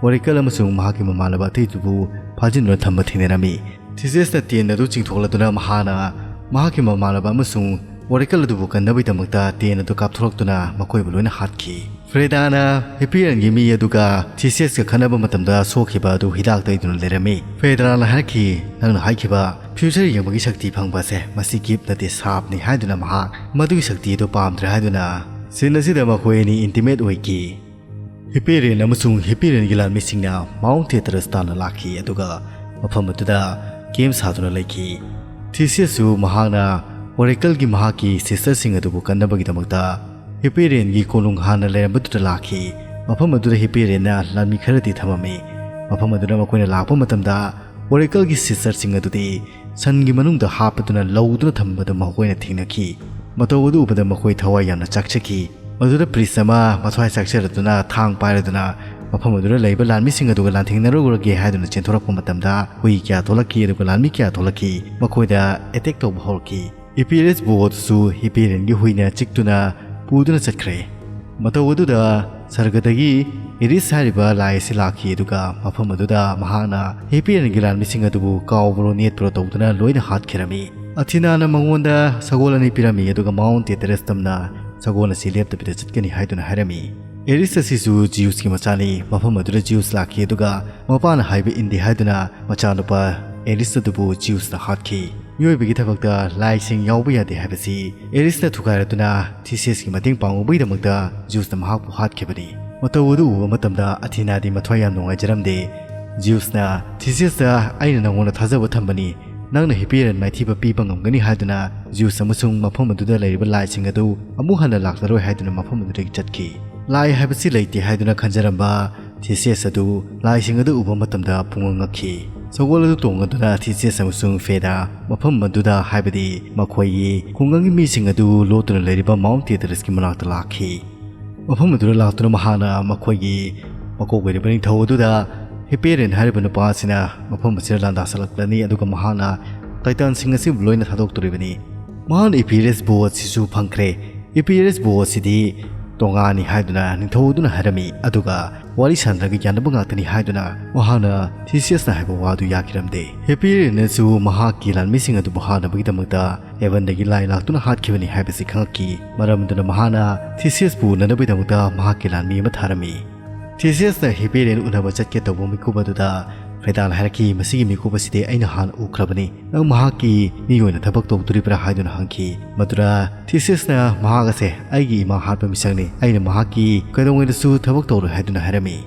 ꯑꯣꯔꯦꯀꯜ ꯑꯃꯁꯨꯡ ꯃꯍꯥꯛꯀꯤ ꯃꯃꯥꯟꯅꯕ ꯑꯇꯩꯗꯨꯕꯨ ꯐꯥꯖꯤꯟꯗꯨꯅ ꯊꯝꯕ ꯊꯦꯡꯅꯔꯝꯃꯤ꯫ ꯊꯤꯁꯤꯌꯁꯅ ꯇꯦꯟ ꯑꯗꯨ ꯆꯤꯡꯊꯣꯛꯂꯗꯨꯅ ꯃꯍꯥꯛꯅ ꯃꯍꯥꯛꯀꯤ ꯃꯃꯥꯟꯅꯕ ꯑꯃꯁꯨꯡ ꯑꯣꯔꯦꯀꯜ ꯑꯗꯨꯕꯨ ꯀꯟꯅꯕꯒꯤꯗꯃꯛꯇ ꯇꯦꯟ ꯑꯗꯨ ꯀꯥꯞꯊꯣꯔꯛꯇꯨꯅ ꯃꯈꯣꯏꯕꯨ ꯂꯣꯏꯅ ꯍꯥꯠꯈꯤ꯫ ꯐ꯭ꯔꯦꯗꯥꯅ ꯍꯤꯄꯦꯔꯤꯌꯟꯒꯤ ꯃꯤ ꯑꯗꯨꯒ ꯊꯤꯁꯤꯌꯁꯀ ꯈꯠꯅꯕ ꯃꯇꯝꯗ ꯁꯣꯛꯈꯤꯕ ꯑꯗꯨ ꯍꯤꯗꯥꯛ ꯇꯩꯗꯨꯅ ꯂꯩꯔꯝꯃꯤ꯫ ꯐ꯭ꯔꯦꯗꯥꯅ ꯍꯥꯏꯔꯛꯈꯤ, "ꯅꯪꯅ ꯍꯥꯏꯈꯤꯕ ꯐ꯭ꯌꯨꯆꯔ ꯌꯦꯡꯕꯒꯤ ꯁꯛꯇꯤ ꯐꯪꯕ ꯑꯁꯦ, ꯃꯁꯤ ꯒꯤꯐ ꯅꯠꯇꯦ, ꯁꯥꯞꯅꯤ" ꯍꯥꯏꯗꯨꯅ ꯃꯍꯥꯛ ꯃꯗꯨꯒꯤ ꯁꯛꯇꯤ ꯑꯗꯨ ꯄꯥꯝꯗ꯭ꯔꯦ ꯍꯥꯏꯗꯨꯅ ꯁꯤꯟ ꯑꯁꯤꯗ ꯃꯈꯣꯏ ꯑꯅꯤ ꯏꯟꯇꯤꯃꯦꯠ ꯑꯣꯏꯈꯤ꯫ ꯍꯤꯄꯦꯔꯤꯌꯟ ꯑꯃꯁꯨꯡ ꯍꯤꯄꯦꯔꯤꯌꯟꯒꯤ ꯂꯥꯟꯃꯤꯁꯤꯡꯅ ꯃꯥꯎꯟ ꯊꯤꯌꯦꯇꯔꯁ ꯇꯥꯟꯅ ꯂꯥꯛꯈꯤ, ꯑꯗꯨꯒ ꯃꯐꯝ ꯑꯗꯨꯗ ꯀꯦꯝ ꯁꯥꯗꯨꯅ ꯂꯩꯈꯤ꯫ ꯊꯤꯁꯤꯌꯁꯁꯨ ꯃꯍꯥꯛꯅ ꯑꯣꯔꯦꯀꯜꯒꯤ ꯃꯍꯥꯛꯀꯤ ꯁꯤꯁꯇꯔꯁꯤꯡ ꯑꯗꯨꯕꯨ ꯀꯟꯅꯕꯒꯤꯗꯃꯛꯇ ꯍꯤꯄꯦꯔꯤꯌꯟꯒꯤ ꯀꯣꯅꯨꯡ ꯍꯥꯟꯅ ꯂꯩꯔꯝꯕꯗꯨꯗ ꯂꯥꯛꯈꯤ꯫ ꯃꯐꯝ ꯑꯗꯨꯗ ꯍꯤꯄꯦꯔꯤꯌꯟꯅ ꯂꯥꯟꯃꯤ ꯈꯔꯗꯤ ꯊꯝꯃꯝꯃꯤ꯫ ꯃꯐꯝ ꯑꯗꯨꯗ ꯃꯈꯣꯏꯅ ꯂꯥꯛꯄ ꯃꯇꯝꯗ ꯑꯣꯔꯦꯀꯜꯒꯤ ꯁꯤꯁꯇꯔꯁꯤꯡ ꯑꯗꯨꯗꯤ ꯁꯟꯒꯤ ꯃꯅꯨꯡꯗ ꯍꯥꯞꯄꯗꯨꯅ ꯂꯧꯗꯨꯅ ꯊꯝꯕꯗꯨ ꯃꯈꯣꯏꯅ ꯊꯦꯡꯅꯈꯤ꯫ ꯃꯇꯧ ꯑꯗꯨ ꯎꯕꯗ ꯃꯈꯣꯏ ꯊꯋꯥꯏ ꯌꯥꯝꯅ ꯆꯥꯛꯆꯈꯤ꯫ ꯃꯗꯨꯗ ꯄ꯭ꯔꯤꯁ ꯑꯃ ꯃꯊ꯭ꯋꯥꯏ ꯆꯥꯛꯆꯔꯗꯨꯅ ꯊꯥꯡ ꯄꯥꯏꯔꯗꯨꯅ ꯃꯐꯝ ꯑꯗꯨꯗ ꯂꯩꯕ ꯂꯥꯟꯃꯤꯁꯤꯡ ꯑꯗꯨꯒ ꯂꯥꯟꯊꯦꯡꯅꯔꯨꯔꯒꯦ ꯍꯥꯏꯗꯨꯅ ꯆꯦꯟꯊꯣꯔꯛꯄ ꯃꯇꯝꯗ ꯍꯨꯏ ꯀꯌꯥ ꯊꯣꯛꯂꯛꯈꯤ, ꯑꯗꯨꯒ ꯂꯥꯟꯃꯤ ꯀꯌꯥ ꯊꯣꯛꯂꯛꯈꯤ, ꯃꯈꯣꯏꯗ ꯑꯦꯇꯦꯛ ꯇꯧꯕ ꯍꯧꯔꯛꯈꯤ꯫ ꯏꯄꯤꯔꯦꯁ ꯕꯨ ꯑꯗꯨꯁꯨ ꯍꯤꯄꯦꯔꯤꯌꯟꯒꯤ ꯍꯨꯏꯅ ꯆꯤꯛꯇꯨꯅ ꯄꯨꯗꯨꯅ ꯆꯠꯈ꯭ꯔꯦ꯫ ꯃꯇꯧ ꯑꯗꯨꯗ ꯁꯔꯒꯗꯒꯤ ꯏꯔꯤꯁ ꯍꯥꯏꯔꯤꯕ ꯂꯥꯏ ꯑꯁꯤ ꯂꯥꯛꯈꯤ, ꯑꯗꯨꯒ ꯃꯐꯝ ꯑꯗꯨꯗ ꯃꯍꯥꯛꯅ ꯍꯤꯄꯦꯔꯤꯌꯟꯒꯤ ꯂꯥꯟꯃꯤꯁꯤꯡ ꯑꯗꯨꯕꯨ ꯀꯥꯎꯕ꯭ꯔꯣ ꯅꯦꯠꯄ꯭ꯔꯣ ꯇꯧꯗꯨꯅ ꯂꯣꯏꯅ ꯍꯥꯠꯈꯤꯔꯝꯃꯤ꯫ ꯑꯊꯤꯅꯥꯅ ꯃꯉꯣꯟꯗ ꯁꯒꯣꯜ ꯑꯅꯤ ꯄꯤꯔꯝꯃꯤ, ꯑꯗꯨꯒ ꯃꯥꯎꯟ ꯇꯦꯇꯔꯁ ꯇꯝꯅ ꯁꯒꯣꯜ ꯑꯁꯤ ꯂꯦꯞꯇꯕꯤꯗ ꯆꯠꯀꯅꯤ ꯍꯥꯏꯗꯨꯅ ꯍꯥꯏꯔꯝꯃꯤ꯫ ꯑꯦꯔꯤꯁ ꯑꯁꯤꯁꯨ ꯖꯤꯎꯁꯀꯤ ꯃꯆꯥꯅꯤ꯫ ꯃꯐꯝ ꯑꯗꯨꯗ ꯖꯤꯎꯁ ꯂꯥꯛꯈꯤ, ꯑꯗꯨꯒ ꯃꯄꯥꯅ ꯍꯥꯏꯕ ꯏꯟꯗꯦ ꯍꯥꯏꯗꯨꯅ ꯃꯆꯥꯅꯨꯄꯥ ꯑꯦꯔꯤꯁ ꯑꯗꯨꯕꯨ ꯖꯤꯎꯁꯅ ꯍꯥꯠꯈꯤ꯫ ꯃꯤꯑꯣꯏꯕꯒꯤ ꯊꯕꯛꯇ ꯂꯥꯏꯁꯤꯡ ꯌꯥꯎꯕ ꯌꯥꯗꯦ ꯍꯥꯏꯕꯁꯤ ꯑꯦꯔꯤꯁꯅ ꯊꯨꯒꯥꯏꯔꯗꯨꯅ ꯊꯤꯁꯤꯌꯁꯀꯤ ꯃꯇꯦꯡ ꯄꯥꯡꯉꯨꯕꯒꯤꯗꯃꯛꯇ ꯖꯤꯎꯁꯅ ꯃꯍꯥꯛꯄꯨ ꯍꯥꯠꯈꯤꯕꯅꯤ꯫ ꯃꯇꯧ ꯑꯗꯨ ꯎꯕ ꯃꯇꯝꯗ ꯑꯊꯤꯅꯥꯗꯤ ꯃꯊ꯭ꯋꯥꯏ ꯌꯥꯝ ꯅꯨꯡꯉꯥꯏꯖꯔꯝꯗꯦ꯫ ꯖꯤꯎꯁꯅ ꯊꯤꯁꯤꯌꯁꯇ "ꯑꯩꯅ ꯅꯉꯣꯟꯗ ꯊꯥꯖꯕ ꯊꯝꯕꯅꯤ, ꯅꯪꯅ ꯍꯤꯄꯦꯔꯤꯌꯟ ꯃꯥꯏꯊꯤꯕ ꯄꯤꯕ ꯉꯝꯒꯅꯤ" ꯍꯥꯏꯗꯨꯅ ꯖꯤꯎꯁ ꯑꯃꯁꯨꯡ ꯃꯐꯝ ꯑꯗꯨꯗ ꯂꯩꯔꯤꯕ ꯂꯥꯏꯁꯤꯡ ꯑꯗꯨ ꯑꯃꯨꯛ ꯍꯟꯅ ꯂꯥꯛꯂꯔꯣꯏ ꯍꯥꯏꯗꯨꯅ ꯃꯐꯝ ꯑꯗꯨꯗꯒꯤ ꯆꯠꯈꯤ꯫ ꯂꯥꯏ ꯍꯥꯏꯕꯁꯤ ꯂꯩꯇꯦ ꯍꯥꯏꯗꯨꯅ ꯈꯟꯖꯔꯝꯕ ꯊꯤꯁꯤꯌꯁ ꯑꯗꯨ ꯂꯥꯏꯁꯤꯡ ꯑꯗꯨ ꯎꯕ ꯃꯇꯝꯗ ꯄꯨꯡꯉꯛ ꯉꯛꯈꯤ꯫ ꯁꯒꯣꯜ ꯑꯗꯨ ꯇꯣꯡꯉꯗꯨꯅ ꯊꯤꯁꯤꯌꯁ ꯑꯃꯁꯨꯡ ꯐꯦꯗꯥ ꯃꯐꯝ ꯑꯗꯨꯗ, ꯍꯥꯏꯕꯗꯤ ꯃꯈꯣꯏꯒꯤ ꯈꯨꯡꯒꯪꯒꯤ ꯃꯤꯁꯤꯡ ꯑꯗꯨ ꯂꯣꯠꯇꯨꯅ ꯂꯩꯔꯤꯕ ꯃꯥꯎꯟ ꯇꯦꯇꯔꯁꯀꯤ ꯃꯅꯥꯛꯇ ꯂꯥꯛꯈꯤ꯫ ꯃꯐꯝ ꯑꯗꯨꯗ ꯂꯥꯛꯇꯨꯅ ꯃꯍꯥꯛꯅ ꯃꯈꯣꯏꯒꯤ ꯃꯀꯣꯛ ꯑꯣꯏꯔꯤꯕ ꯅꯤꯡꯊꯧ ꯑꯗꯨꯗ ꯍꯤꯄꯦꯔꯤꯌꯟ ꯍꯥꯏꯔꯤꯕ ꯅꯨꯄꯥ ꯑꯁꯤꯅ ꯃꯐꯝ ꯑꯁꯤꯗ ꯂꯥꯟꯗꯥꯁꯜꯂꯛꯂꯅꯤ, ꯑꯗꯨꯒ ꯃꯍꯥꯛꯅ ꯇꯥꯏꯇꯥꯟꯁꯤꯡ ꯑꯁꯤꯕꯨ ꯂꯣꯏꯅ ꯊꯥꯗꯣꯛꯇꯣꯔꯤꯕꯅꯤ꯫ ꯃꯍꯥꯛꯅ ꯏꯄꯤꯔꯦꯁ ꯕꯣ ꯑꯁꯤꯁꯨ ꯐꯪꯈ꯭ꯔꯦ꯫ ꯏꯄꯤꯔꯦꯁ ꯕꯣ ꯑꯁꯤꯗꯤ ꯇꯣꯉꯥꯅꯤ ꯍꯥꯏꯗꯨꯅ ꯅꯤꯡꯊꯧ ꯑꯗꯨꯅ ꯍꯥꯏꯔꯝꯃꯤ, ꯑꯗꯨꯒ ꯋꯥꯔꯤ ꯁꯥꯟꯅꯔꯒ ꯌꯥꯅꯕ ꯉꯥꯛꯇꯅꯤ ꯍꯥꯏꯗꯨꯅ ꯃꯍꯥꯛꯅ ꯊꯤꯁꯤꯌꯁꯅ ꯍꯥꯏꯕ ꯋꯥꯗꯨ ꯌꯥꯈꯤꯔꯝꯗꯦ꯫ ꯍꯤꯄꯦꯔꯤꯌꯟꯅꯁꯨ ꯃꯍꯥꯛꯀꯤ ꯂꯥꯟꯃꯤꯁꯤꯡ ꯑꯗꯨꯕꯨ ꯍꯥꯠꯅꯕꯒꯤꯗꯃꯛꯇ ꯍꯦꯚꯟꯗꯒꯤ ꯂꯥꯏ ꯂꯥꯛꯇꯨꯅ ꯍꯥꯠꯈꯤꯕꯅꯤ ꯍꯥꯏꯕꯁꯤ ꯈꯪꯉꯛꯈꯤ꯫ ꯃꯔꯝ ꯑꯗꯨꯅ ꯃꯍꯥꯛꯅ ꯊꯤꯁꯤꯌꯁꯄꯨ ꯎꯅꯅꯕꯒꯤꯗꯃꯛꯇ ꯃꯍꯥꯛꯀꯤ ꯂꯥꯟꯃꯤ ꯑꯃ ꯊꯥꯔꯝꯃꯤ꯫ ꯊꯤꯁꯤꯌꯁꯅ ꯍꯤꯄꯦꯔꯤꯌꯟ ꯎꯅꯕ ꯆꯠꯀꯦ ꯇꯧꯕ ꯃꯤꯀꯨꯞ ꯑꯗꯨꯗ ꯐꯦꯗꯥꯅ ꯍꯥꯏꯔꯛꯈꯤ, "ꯃꯁꯤꯒꯤ ꯃꯤꯀꯨꯞ ꯑꯁꯤꯗꯤ ꯑꯩꯅ ꯍꯥꯟꯅ ꯎꯈ꯭ꯔꯕꯅꯤ꯫ ꯅꯪ ꯃꯍꯥꯛꯀꯤ ꯃꯤ ꯑꯣꯏꯅ ꯊꯕꯛ ꯇꯧꯗꯣꯔꯤꯕ꯭ꯔꯥ?" ꯍꯥꯏꯗꯨꯅ ꯍꯪꯈꯤ꯫ ꯃꯗꯨꯗ ꯊꯤꯁꯤꯌꯁꯅ, "ꯃꯍꯥꯛ ꯑꯁꯦ ꯑꯩꯒꯤ ꯏꯃꯥ ꯍꯥꯠꯄ ꯃꯤꯁꯛꯅꯤ꯫ ꯑꯩꯅ ꯃꯍꯥꯛꯀꯤ ꯀꯩꯗꯧꯉꯩꯗꯁꯨ ꯊꯕꯛ ꯇꯧꯔꯣꯏ" ꯍꯥꯏꯗꯨꯅ ꯍꯥꯏꯔꯝꯃꯤ꯫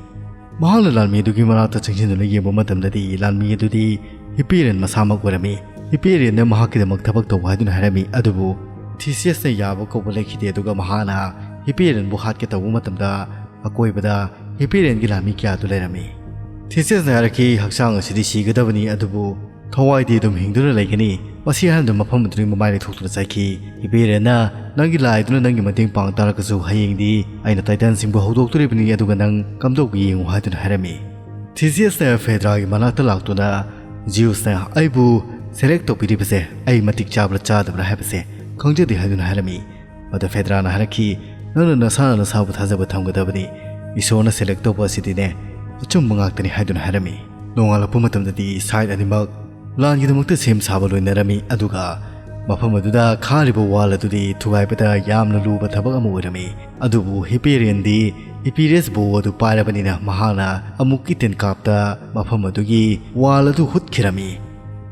ꯃꯍꯥꯛꯅ ꯂꯥꯟꯃꯤ ꯑꯗꯨꯒꯤ ꯃꯅꯥꯛꯇ ꯆꯪꯁꯤꯟꯗꯨꯅ ꯌꯦꯡꯕ ꯃꯇꯝꯗꯗꯤ ꯂꯥꯟꯃꯤ ꯑꯗꯨꯗꯤ ꯍꯤꯄꯦꯔꯤꯌꯟ ꯃꯁꯥꯃꯛ ꯑꯣꯏꯔꯝꯃꯤ꯫ ꯍꯤꯄꯦꯔꯤꯌꯟꯅ ꯃꯍꯥꯛꯀꯤꯗꯃꯛ ꯊꯕꯛ ꯇꯧ ꯍꯥꯏꯗꯨꯅ ꯍꯥꯏꯔꯝꯃꯤ, ꯑꯗꯨꯕꯨ ꯊꯤꯁꯤꯌꯁꯅ ꯌꯥꯕ ꯀꯧꯕ ꯂꯩꯈꯤꯗꯦ꯫ ꯑꯗꯨꯒ ꯃꯍꯥꯛꯅ ꯍꯤꯄꯦꯔꯤꯌꯟꯕꯨ ꯍꯥꯠꯀꯦ ꯇꯧꯕ ꯃꯇꯝꯗ ꯑꯀꯣꯏꯕꯗ ꯍꯤꯄꯦꯔꯤꯌꯟꯒꯤ ꯂꯥꯟꯃꯤ ꯀꯌꯥ ꯑꯗꯨ ꯂꯩꯔꯝꯃꯤ꯫ ꯊꯤꯁꯤꯌꯁꯅ ꯍꯥꯏꯔꯛꯈꯤ, "ꯍꯛꯆꯥꯡ ꯑꯁꯤꯗꯤ ꯁꯤꯒꯗꯕꯅꯤ, ꯑꯗꯨꯕꯨ ꯊꯋꯥꯏꯗꯤ ꯑꯗꯨꯝ ꯍꯤꯡꯗꯨꯅ ꯂꯩꯒꯅꯤ꯫ ꯃꯁꯤ ꯍꯥꯏꯔꯝꯗꯨꯅ ꯃꯐꯝ ꯑꯗꯨꯗꯒꯤ ꯃꯃꯥꯏ ꯂꯩꯊꯣꯛꯇꯨꯅ ꯆꯠꯈꯤ꯫ ꯍꯤꯄꯦꯔꯤꯌꯟꯅ, "ꯅꯪꯒꯤ ꯂꯥꯏꯗꯨꯅ ꯅꯪꯒꯤ ꯃꯇꯦꯡ ꯄꯥꯡ ꯇꯥꯔꯒꯁꯨ, ꯍꯌꯦꯡꯗꯤ ꯑꯩꯅ ꯇꯥꯏꯇꯟꯁꯤꯡꯕꯨ ꯍꯧꯗꯣꯛꯇꯣꯔꯤꯕꯅꯤ, ꯑꯗꯨꯒ ꯅꯪ ꯀꯝꯗꯧꯒꯦ ꯌꯦꯡꯉꯨ" ꯍꯥꯏꯗꯨꯅ ꯍꯥꯏꯔꯝꯃꯤ꯫ ꯊꯤꯁꯤꯌꯁꯅ ꯐꯦꯗ꯭ꯔꯥꯒꯤ ꯃꯅꯥꯛꯇ ꯂꯥꯛꯇꯨꯅ, "ꯖꯤꯎꯁꯅ ꯑꯩꯕꯨ ꯁꯦꯂꯦꯛ ꯇꯧꯕꯤꯔꯤꯕꯁꯦ ꯑꯩ ꯃꯇꯤꯛ ꯆꯥꯕ꯭ꯔꯥ ꯆꯥꯗꯕ꯭ꯔꯥ ꯍꯥꯏꯕꯁꯦ ꯈꯪꯖꯗꯦ" ꯍꯥꯏꯗꯨꯅ ꯍꯥꯏꯔꯝꯃꯤ꯫ ꯑꯗ ꯐꯦꯗ꯭ꯔꯥꯅ ꯍꯥꯏꯔꯛꯈꯤ, "ꯅꯪꯅ ꯅꯁꯥꯅ ꯅꯁꯥꯕꯨ ꯊꯥꯖꯕ ꯊꯝꯒꯗꯕꯅꯤ꯫ ꯏꯁꯣꯔꯅ ꯁꯦꯂꯦꯛ ꯇꯧꯕ ꯑꯁꯤꯗꯤꯅꯦ, ꯑꯆꯨꯝꯕ ꯉꯥꯛꯇꯅꯤ" ꯍꯥꯏꯗꯨꯅ ꯍꯥꯏꯔꯝꯃꯤ꯫ ꯅꯣꯡꯉꯥꯜꯂꯛꯄ ꯃꯇꯝꯗꯗꯤ ꯁꯥꯏꯠ ꯑꯅꯤꯃꯛ ꯂꯥꯟꯒꯤꯗꯃꯛꯇ ꯁꯦꯝ ꯁꯥꯕ ꯂꯣꯏꯅꯔꯝꯃꯤ, ꯑꯗꯨꯒ ꯃꯐꯝ ꯑꯗꯨꯗ ꯈꯥꯔꯤꯕ ꯋꯥꯜ ꯑꯗꯨꯗꯤ ꯊꯨꯒꯥꯏꯕꯗ ꯌꯥꯝꯅ ꯂꯨꯕ ꯊꯕꯛ ꯑꯃ ꯑꯣꯏꯔꯝꯃꯤ꯫ ꯑꯗꯨꯕꯨ ꯍꯤꯄꯦꯔꯤꯌꯟꯗꯤ ꯍꯤꯄꯤꯔꯤꯌꯁ ꯕꯣ ꯑꯗꯨ ꯄꯥꯏꯔꯕꯅꯤꯅ, ꯃꯍꯥꯛꯅ ꯑꯃꯨꯛꯀꯤ ꯇꯦꯟꯀꯥꯞꯇ ꯃꯐꯝ ꯑꯗꯨꯒꯤ ꯋꯥꯜ ꯑꯗꯨ ꯍꯨꯠꯈꯤꯔꯝꯃꯤ꯫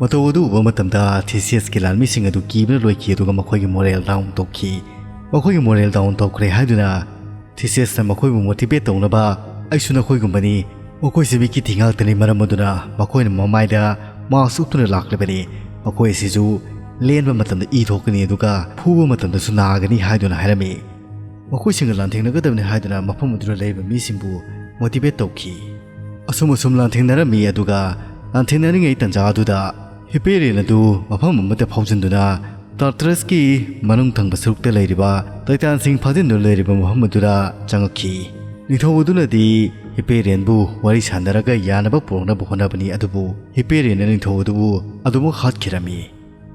ꯃꯇꯧ ꯑꯗꯨ ꯎꯕ ꯃꯇꯝꯗ ꯊꯤꯁꯤꯌꯁꯀꯤ ꯂꯥꯟꯃꯤꯁꯤꯡ ꯑꯗꯨ ꯀꯤꯕꯅ ꯂꯣꯏꯈꯤ, ꯑꯗꯨꯒ ꯃꯈꯣꯏꯒꯤ ꯃꯣꯔꯦꯜ ꯗꯥꯎꯟ ꯇꯧꯈꯤ꯫ ꯃꯈꯣꯏꯒꯤ ꯃꯣꯔꯦꯜ ꯗꯥꯎꯟ ꯇꯧꯈ꯭ꯔꯦ ꯍꯥꯏꯗꯨꯅ ꯊꯤꯁꯤꯌꯁꯅ ꯃꯈꯣꯏꯕꯨ ꯃꯣꯇꯤꯚꯦꯠ ꯇꯧꯅꯕ, "ꯑꯩꯁꯨ ꯅꯈꯣꯏꯒꯨꯝꯕꯅꯤ, ꯃꯈꯣꯏꯁꯦ ꯃꯤꯠꯀꯤ ꯊꯤ ꯉꯥꯛꯇꯅꯤ, ꯃꯔꯝ ꯑꯗꯨꯅ ꯃꯈꯣꯏꯅ ꯃꯃꯥꯏꯗ ꯃꯥꯁꯛ ꯎꯞꯇꯨꯅ ꯂꯥꯛꯂꯤꯕꯅꯤ꯫ ꯃꯈꯣꯏ ꯑꯁꯤꯁꯨ ꯂꯦꯟꯕ ꯃꯇꯝꯗ ꯏ ꯊꯣꯛꯀꯅꯤ, ꯑꯗꯨꯒ ꯐꯨꯕ ꯃꯇꯝꯗꯁꯨ ꯅꯥꯒꯅꯤ" ꯍꯥꯏꯗꯨꯅ ꯍꯥꯏꯔꯝꯃꯤ꯫ ꯃꯈꯣꯏꯁꯤꯡꯒ ꯂꯥꯟꯊꯦꯡꯅꯒꯗꯕꯅꯤ ꯍꯥꯏꯗꯨꯅ ꯃꯐꯝ ꯑꯗꯨꯗ ꯂꯩꯔꯤꯕ ꯃꯤꯁꯤꯡꯕꯨ ꯃꯣꯇꯤꯚꯦꯠ ꯇꯧꯈꯤ꯫ ꯑꯁꯨꯝ ꯑꯁꯨꯝ ꯂꯥꯟꯊꯦꯡꯅꯔꯝꯃꯤ, ꯑꯗꯨꯒ ꯂꯥꯟꯊꯦꯡꯅꯔꯤꯉꯩ ꯇꯟꯖꯥ ꯑꯗꯨꯗ ꯍꯤꯄꯦꯔꯤꯌꯟ ꯑꯗꯨ ꯃꯐꯝ ꯑꯃꯗ ꯐꯥꯎꯖꯤꯟꯗꯨꯅ ꯇꯥꯔꯇꯔꯁꯀꯤ ꯃꯅꯨꯡ ꯊꯪꯕ ꯁꯔꯨꯛꯇ ꯂꯩꯔꯤꯕ ꯇꯥꯏꯇꯥꯟꯁꯤꯡ ꯐꯥꯖꯤꯟꯗꯨꯅ ꯂꯩꯔꯤꯕ ꯃꯐꯝ ꯑꯗꯨꯗ ꯆꯪꯉꯛꯈꯤ꯫ ꯅꯤꯡꯊꯧ ꯑꯗꯨꯅꯗꯤ ꯍꯤꯄꯦꯔꯤꯌꯟꯕꯨ ꯋꯥꯔꯤ ꯁꯥꯟꯅꯔꯒ ꯌꯥꯅꯕ ꯄꯨꯔꯛꯅꯕ ꯍꯣꯠꯅꯕꯅꯤ, ꯑꯗꯨꯕꯨ ꯍꯤꯄꯦꯔꯤꯌꯟꯅ ꯅꯤꯡꯊꯧ ꯑꯗꯨꯕꯨ ꯑꯗꯨꯃꯛ ꯍꯥꯠꯈꯤꯔꯝꯃꯤ꯫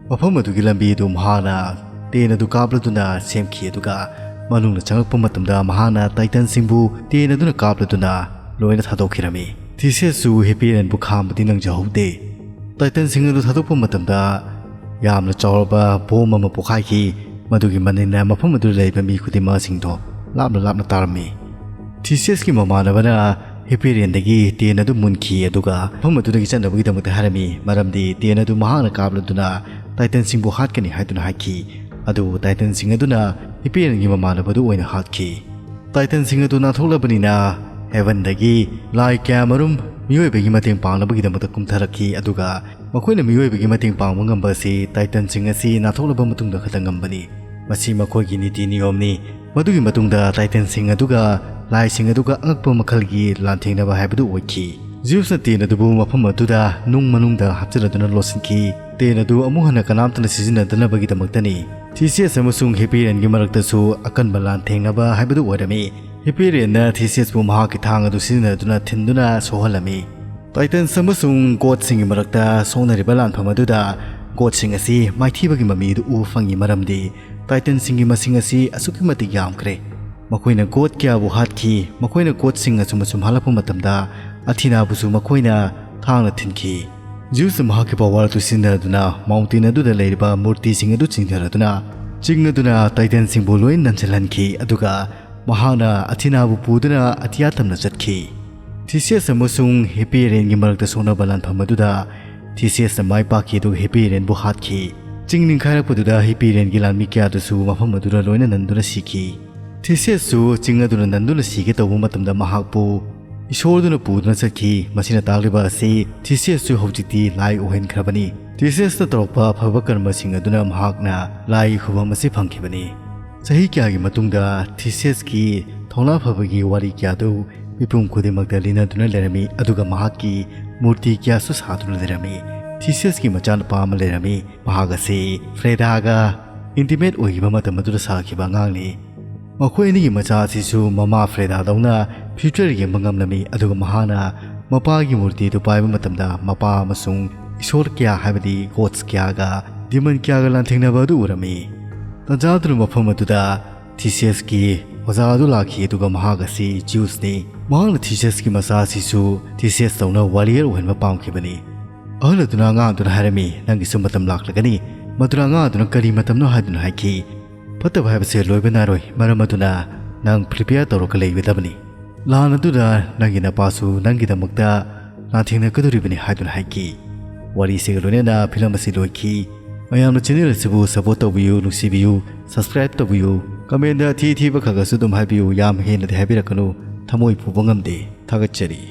ꯃꯐꯝ ꯑꯗꯨꯒꯤ ꯂꯝꯕꯤ ꯑꯗꯨ ꯃꯍꯥꯛꯅ ꯇꯦꯟ ꯑꯗꯨ ꯀꯥꯞꯂꯗꯨꯅ ꯁꯦꯝꯈꯤ, ꯑꯗꯨꯒ ꯃꯅꯨꯡꯗ ꯆꯪꯂꯛꯄ ꯃꯇꯝꯗ ꯃꯍꯥꯛꯅ ꯇꯥꯏꯇꯟꯁꯤꯡꯕꯨ ꯇꯦꯟ ꯑꯗꯨꯅ ꯀꯥꯞꯂꯗꯨꯅ ꯂꯣꯏꯅ ꯊꯥꯗꯣꯛꯈꯤꯔꯝꯃꯤ꯫ ꯊꯤꯁꯤꯌꯁꯁꯨ ꯍꯤꯄꯦꯔꯤꯌꯟꯕꯨ ꯈꯥꯝꯕꯗꯤ ꯅꯪꯖꯍꯧꯗꯦ꯫ ꯇꯥꯏꯇꯟꯁꯤꯡ ꯑꯗꯨ ꯊꯥꯗꯣꯛꯄ ꯃꯇꯝꯗ ꯌꯥꯝꯅ ꯆꯥꯎꯔꯕ ꯕꯣꯝ ꯑꯃ ꯄꯣꯈꯥꯏꯈꯤ, ꯃꯗꯨꯒꯤ ꯃꯅꯤꯜꯅ ꯃꯐꯝ ꯑꯗꯨꯗ ꯂꯩꯕ ꯃꯤ ꯈꯨꯗꯤꯡꯃꯛꯁꯤꯡꯗꯣ ꯂꯥꯞꯅ ꯂꯥꯞꯅ ꯇꯥꯔꯝꯃꯤ꯫ ꯊꯤꯁꯤꯌꯁꯀꯤ ꯃꯃꯥꯟꯅꯕꯅ ꯍꯤꯄꯦꯔꯤꯌꯟꯗꯒꯤ ꯇꯦꯟ ꯑꯗꯨ ꯃꯨꯟꯈꯤ, ꯑꯗꯨꯒ ꯃꯐꯝ ꯑꯗꯨꯗꯒꯤ ꯆꯠꯅꯕꯒꯤꯗꯃꯛꯇ ꯍꯥꯏꯔꯝꯃꯤ, ꯃꯔꯝꯗꯤ ꯇꯦꯟ ꯑꯗꯨ ꯃꯍꯥꯛꯅ ꯀꯥꯞꯂꯗꯨꯅ ꯇꯥꯏꯇꯟꯁꯤꯡꯕꯨ ꯍꯥꯠꯀꯅꯤ ꯍꯥꯏꯗꯨꯅ ꯍꯥꯏꯈꯤ꯫ ꯑꯗꯨꯕꯨ ꯇꯥꯏꯇꯟꯁꯤꯡ ꯑꯗꯨꯅ ꯍꯤꯄꯦꯔꯤꯌꯟꯒꯤ ꯃꯃꯥꯟꯅꯕꯗꯨ ꯑꯣꯏꯅ ꯍꯥꯠꯈꯤ꯫ ꯇꯥꯏꯇꯟꯁꯤꯡ ꯑꯗꯨ ꯅꯥꯟꯊꯣꯛꯂꯕꯅꯤꯅ, ꯍꯦꯚꯟꯗꯒꯤ ꯂꯥꯏ ꯀꯌꯥꯃꯔꯨꯝ ꯃꯤꯑꯣꯏꯕꯒꯤ ꯃꯇꯦꯡ ꯄꯥꯡꯅꯕꯒꯤꯗꯃꯛꯇ ꯀꯨꯝꯊꯔꯛꯈꯤ, ꯑꯗꯨꯒ ꯃꯈꯣꯏꯅ ꯃꯤꯑꯣꯏꯕꯒꯤ ꯃꯇꯦꯡ ꯄꯥꯡꯕ ꯉꯝꯕ ꯑꯁꯤ ꯇꯥꯏꯇꯟꯁꯤꯡ ꯑꯁꯤ ꯅꯥꯟꯊꯣꯛꯂꯕ ꯃꯇꯨꯡꯗ ꯈꯛꯇ ꯉꯝꯕꯅꯤ꯫ ꯃꯁꯤ ꯃꯈꯣꯏꯒꯤ ꯅꯤꯇꯤ ꯅꯤꯌꯣꯝꯅꯤ꯫ ꯃꯗꯨꯒꯤ ꯃꯇꯨꯡꯗ ꯇꯥꯏꯇꯟꯁꯤꯡ ꯑꯗꯨꯒ ꯂꯥꯏꯁꯤꯡ ꯑꯗꯨꯒ ꯑꯉꯛꯄ ꯃꯈꯜꯒꯤ ꯂꯥꯟꯊꯦꯡꯅꯕ ꯍꯥꯏꯕꯗꯨ ꯑꯣꯏꯈꯤ꯫ ꯖꯤꯎꯁꯅ ꯇꯦꯟ ꯑꯗꯨꯕꯨ ꯃꯐꯝ ꯑꯗꯨꯗ ꯅꯨꯡ ꯃꯅꯨꯡꯗ ꯍꯥꯞꯆꯤꯜꯂꯗꯨꯅ ꯂꯣꯠꯁꯤꯟꯈꯤ꯫ ꯇꯦꯟ ꯑꯗꯨ ꯑꯃꯨꯛ ꯍꯟꯅ ꯀꯅꯥꯝꯇꯅ ꯁꯤꯖꯤꯟꯅꯗꯅꯕꯒꯤꯗꯃꯛꯇꯅꯤ꯫ ꯊꯤꯁꯤꯌꯁ ꯑꯃꯁꯨꯡ ꯍꯦꯄꯤꯔꯦꯟꯒꯤ ꯃꯔꯛꯇꯁꯨ ꯑꯀꯟꯕ ꯂꯥꯟ ꯊꯦꯡꯅꯕ ꯍꯥꯏꯕꯗꯨ ꯑꯣꯏꯔꯝꯃꯤ꯫ ꯍꯦꯄꯤꯔꯦꯟꯅ ꯊꯤꯁꯤꯌꯁꯄꯨ ꯃꯍꯥꯛꯀꯤ ꯊꯥꯡ ꯑꯗꯨ ꯁꯤꯖꯤꯟꯅꯗꯨꯅ ꯊꯤꯟꯗꯨꯅ ꯁꯣꯛꯍꯜꯂꯝꯃꯤ꯫ ꯇꯥꯏꯇꯟꯁ ꯑꯃꯁꯨꯡ ꯒꯣꯠꯁꯤꯡꯒꯤ ꯃꯔꯛꯇ ꯁꯣꯛꯅꯔꯤꯕ ꯂꯥꯟꯐꯝ ꯑꯗꯨꯗ ꯒꯣꯠꯁꯤꯡ ꯑꯁꯤ ꯃꯥꯏꯊꯤꯕꯒꯤ ꯃꯃꯤ ꯑꯗꯨ ꯎꯕ ꯐꯪꯉꯤ, ꯃꯔꯝꯗꯤ ꯇꯥꯏꯇꯟꯁꯤꯡꯒꯤ ꯃꯁꯤꯡ ꯑꯁꯤ ꯑꯁꯨꯛꯀꯤ ꯃꯇꯤꯛ ꯌꯥꯝꯈ꯭ꯔꯦ꯫ ꯃꯈꯣꯏꯅ ꯒꯣꯠ ꯀꯌꯥꯕꯨ ꯍꯥꯠꯈꯤ꯫ ꯃꯈꯣꯏꯅ ꯒꯣꯠꯁꯤꯡ ꯑꯁꯨꯝ ꯑꯁꯨꯝ ꯍꯥꯠꯂꯛꯄ ꯃꯇꯝꯗ ꯑꯊꯤꯅꯥꯕꯨꯁꯨ ꯃꯈꯣꯏꯅ ꯊꯥꯡꯅ ꯊꯤꯟꯈꯤ꯫ ꯖꯤꯎꯁꯅ ꯃꯍꯥꯛꯀꯤ ꯄꯋꯥꯔ ꯑꯗꯨ ꯁꯤꯖꯤꯟꯅꯗꯨꯅ ꯃꯥꯎꯟꯇꯦꯟ ꯑꯗꯨꯗ ꯂꯩꯔꯤꯕ ꯃꯨꯔꯇꯤꯁꯤꯡ ꯑꯗꯨ ꯆꯤꯡꯊꯗꯨꯅ, ꯆꯤꯡ ꯑꯗꯨꯅ ꯇꯥꯏꯇꯟꯁꯤꯡꯕꯨ ꯂꯣꯏ ꯅꯟꯁꯤꯜꯍꯟꯈꯤ, ꯑꯗꯨꯒ ꯃꯍꯥꯛꯅ ꯑꯊꯤꯅꯥꯕꯨ ꯄꯨꯗꯨꯅ ꯑꯇꯤꯌꯥ ꯇꯝꯅ ꯆꯠꯈꯤ꯫ ꯊꯤꯁꯤꯌꯁ ꯑꯃꯁꯨꯡ ꯍꯦꯄꯤꯔꯦꯟꯒꯤ ꯃꯔꯛꯇ ꯁꯣꯛꯅꯕ ꯂꯥꯟꯐꯝ ꯑꯗꯨꯗ ꯊꯤꯁꯤꯌꯁꯅ ꯃꯥꯏ ꯄꯥꯛꯈꯤ ꯑꯗꯨꯒ ꯍꯦꯄꯤꯔꯦꯟꯕꯨ ꯍꯥꯠꯈꯤ꯫ ꯆꯤꯡ ꯅꯤꯡꯈꯥꯏꯔꯛꯄꯗꯨꯗ ꯍꯦꯄꯤꯔꯦꯟꯒꯤ ꯂꯥꯟꯃꯤ ꯀꯌꯥꯗꯨꯁꯨ ꯃꯐꯝ ꯑꯗꯨꯗ ꯂꯣꯏꯅ ꯅꯟꯗꯨꯅ ꯁꯤꯈꯤ꯫ ꯊꯤꯁꯤꯌꯁꯁꯨ ꯆꯤꯡ ꯑꯗꯨꯅ ꯅꯟꯗꯨꯅ ꯁꯤꯒꯦ ꯇꯧꯕ ꯃꯇꯝꯗ ꯃꯍꯥꯛꯄꯨ ꯏꯁꯣꯔꯗꯨꯅ ꯄꯨꯗꯨꯅ ꯆꯠꯈꯤ꯫ ꯃꯁꯤꯅ ꯇꯥꯛꯂꯤꯕ ꯑꯁꯤ ꯊꯤꯁꯤꯌꯁꯁꯨ ꯍꯧꯖꯤꯛꯇꯤ ꯂꯥꯏ ꯑꯣꯏꯍꯟꯈ꯭ꯔꯕꯅꯤ꯫ ꯊꯤꯁꯤꯌꯁꯅ ꯇꯧꯔꯛꯄ ꯑꯐꯕ ꯀꯔꯃꯁꯤꯡ ꯑꯗꯨꯅ ꯃꯍꯥꯛꯅ ꯂꯥꯏꯒꯤ ꯈꯨꯕꯝ ꯑꯁꯤ ꯐꯪꯈꯤꯕꯅꯤ꯫ ꯆꯍꯤ ꯀꯌꯥꯒꯤ ꯃꯇꯨꯡꯗ ꯊꯤꯁꯤꯌꯁꯀꯤ ꯊꯧꯅꯥ ꯐꯕꯒꯤ ꯋꯥꯔꯤ ꯀꯌꯥꯗꯨ ꯃꯤꯄꯨꯝ ꯈꯨꯗꯤꯡꯃꯛꯇ ꯂꯤꯅꯗꯨꯅ ꯂꯩꯔꯝꯃꯤ, ꯑꯗꯨꯒ ꯃꯍꯥꯛꯀꯤ ꯃꯨꯔꯇꯤ ꯀꯌꯥꯁꯨ ꯁꯥꯗꯨꯅ ꯂꯩꯔꯝꯃꯤ꯫ ꯊꯤꯁꯤꯌꯁꯀꯤ ꯃꯆꯥꯅꯨꯄꯥ ꯑꯃ ꯂꯩꯔꯝꯃꯤ꯫ ꯃꯍꯥꯛ ꯑꯁꯤ ꯐ꯭ꯔꯦꯗꯥꯒ ꯏꯟꯇꯤꯃꯦꯠ ꯑꯣꯏꯈꯤꯕ ꯃꯇꯝ ꯑꯗꯨꯗ ꯁꯥꯈꯤꯕ ꯑꯉꯥꯡꯅꯤ꯫ ꯃꯈꯣꯏ ꯑꯅꯤꯒꯤ ꯃꯆꯥ ꯑꯁꯤꯁꯨ ꯃꯃꯥ ꯐ꯭ꯔꯦꯗꯥꯗꯧꯅ ꯐ꯭ꯌꯨꯆꯔ ꯌꯦꯡꯕ ꯉꯝꯂꯝꯃꯤ, ꯑꯗꯨꯒ ꯃꯍꯥꯛꯅ ꯃꯄꯥꯒꯤ ꯃꯨꯔꯇꯤ ꯑꯗꯨ ꯄꯥꯏꯕ ꯃꯇꯝꯗ ꯃꯄꯥ ꯑꯃꯁꯨꯡ ꯏꯁꯣꯔ ꯀꯌꯥ, ꯍꯥꯏꯕꯗꯤ ꯒꯣꯠꯁ ꯀꯌꯥꯒ ꯗꯤꯃꯟ ꯀꯌꯥꯒ ꯂꯥꯟꯊꯦꯡꯅꯕ ꯑꯗꯨ ꯎꯔꯝꯃꯤ꯫ ꯇꯟꯖꯥ ꯑꯗꯨꯅ ꯃꯐꯝ ꯑꯗꯨꯗ ꯊꯤꯁꯤꯌꯁꯀꯤ ꯑꯣꯖꯥ ꯑꯗꯨ ꯂꯥꯛꯈꯤ, ꯑꯗꯨꯒ ꯃꯍꯥꯛ ꯑꯁꯤ ꯖꯤꯎꯁꯅꯤ꯫ ꯃꯍꯥꯛꯅ ꯊꯤꯁꯤꯌꯁꯀꯤ ꯃꯆꯥ ꯑꯁꯤꯁꯨ ꯊꯤꯁꯤꯌꯁ ꯇꯧꯅ ꯋꯥꯔꯤꯌꯔ ꯑꯣꯏꯍꯟꯕ ꯄꯥꯝꯈꯤꯕꯅꯤ꯫ ꯑꯍꯜ ꯑꯗꯨꯅ ꯑꯉꯥꯡ ꯑꯗꯨꯅ ꯍꯥꯏꯔꯝꯃꯤ, "ꯅꯪꯒꯤꯁꯨ ꯃꯇꯝ ꯂꯥꯛꯂꯒꯅꯤ"꯫ ꯃꯗꯨꯅ ꯑꯉꯥꯡ ꯑꯗꯨꯅ ꯀꯔꯤ ꯃꯇꯝꯅꯣ ꯍꯥꯏꯗꯨꯅ ꯍꯥꯏꯈꯤ꯫ "ꯐꯠꯇꯕ ꯍꯥꯏꯕꯁꯦ ꯂꯣꯏꯕ ꯅꯥꯏꯔꯣꯏ, ꯃꯔꯝ ꯑꯗꯨꯅ ꯅꯪ ꯄ꯭ꯔꯤꯄꯦꯌꯔ ꯇꯧꯔꯒ ꯂꯩꯒꯗꯕꯅꯤ꯫ ꯂꯥꯟ ꯑꯗꯨꯗ ꯅꯪꯒꯤ ꯅꯄꯥꯁꯨ ꯅꯪꯒꯤꯗꯃꯛꯇ ꯂꯥꯟꯊꯦꯡꯅꯒꯗꯧꯔꯤꯕꯅꯤ" ꯍꯥꯏꯗꯨꯅ ꯍꯥꯏꯈꯤ꯫ ꯋꯥꯔꯤꯁꯤꯒ ꯂꯣꯏꯅꯅ ꯐꯤꯂꯝ ꯑꯁꯤ ꯂꯣꯏꯈꯤ꯫ ꯃꯌꯥꯝꯅ ꯆꯦꯅꯦꯜ ꯑꯁꯤꯕꯨ ꯁꯄꯣꯔꯠ ꯇꯧꯕꯤꯌꯨ, ꯅꯨꯡꯁꯤꯕꯤꯌꯨ, ꯁꯕꯁꯀ꯭ꯔꯥꯏꯕ ꯇꯧꯕꯤꯌꯨ꯫ ꯀꯃꯦꯟꯗ ꯑꯊꯤ ꯑꯊꯤꯕ ꯈꯔ ꯈꯔꯁꯨ ꯑꯗꯨꯝ ꯍꯥꯏꯕꯤꯌꯨ, ꯌꯥꯝ ꯍꯦꯟꯅꯗꯤ ꯍꯥꯏꯕꯤꯔꯛꯀꯅꯨ, ꯊꯃꯣꯏ ꯄꯨꯕ ꯉꯝꯗꯦ꯫ ꯊꯥꯒꯠꯆꯔꯤ꯫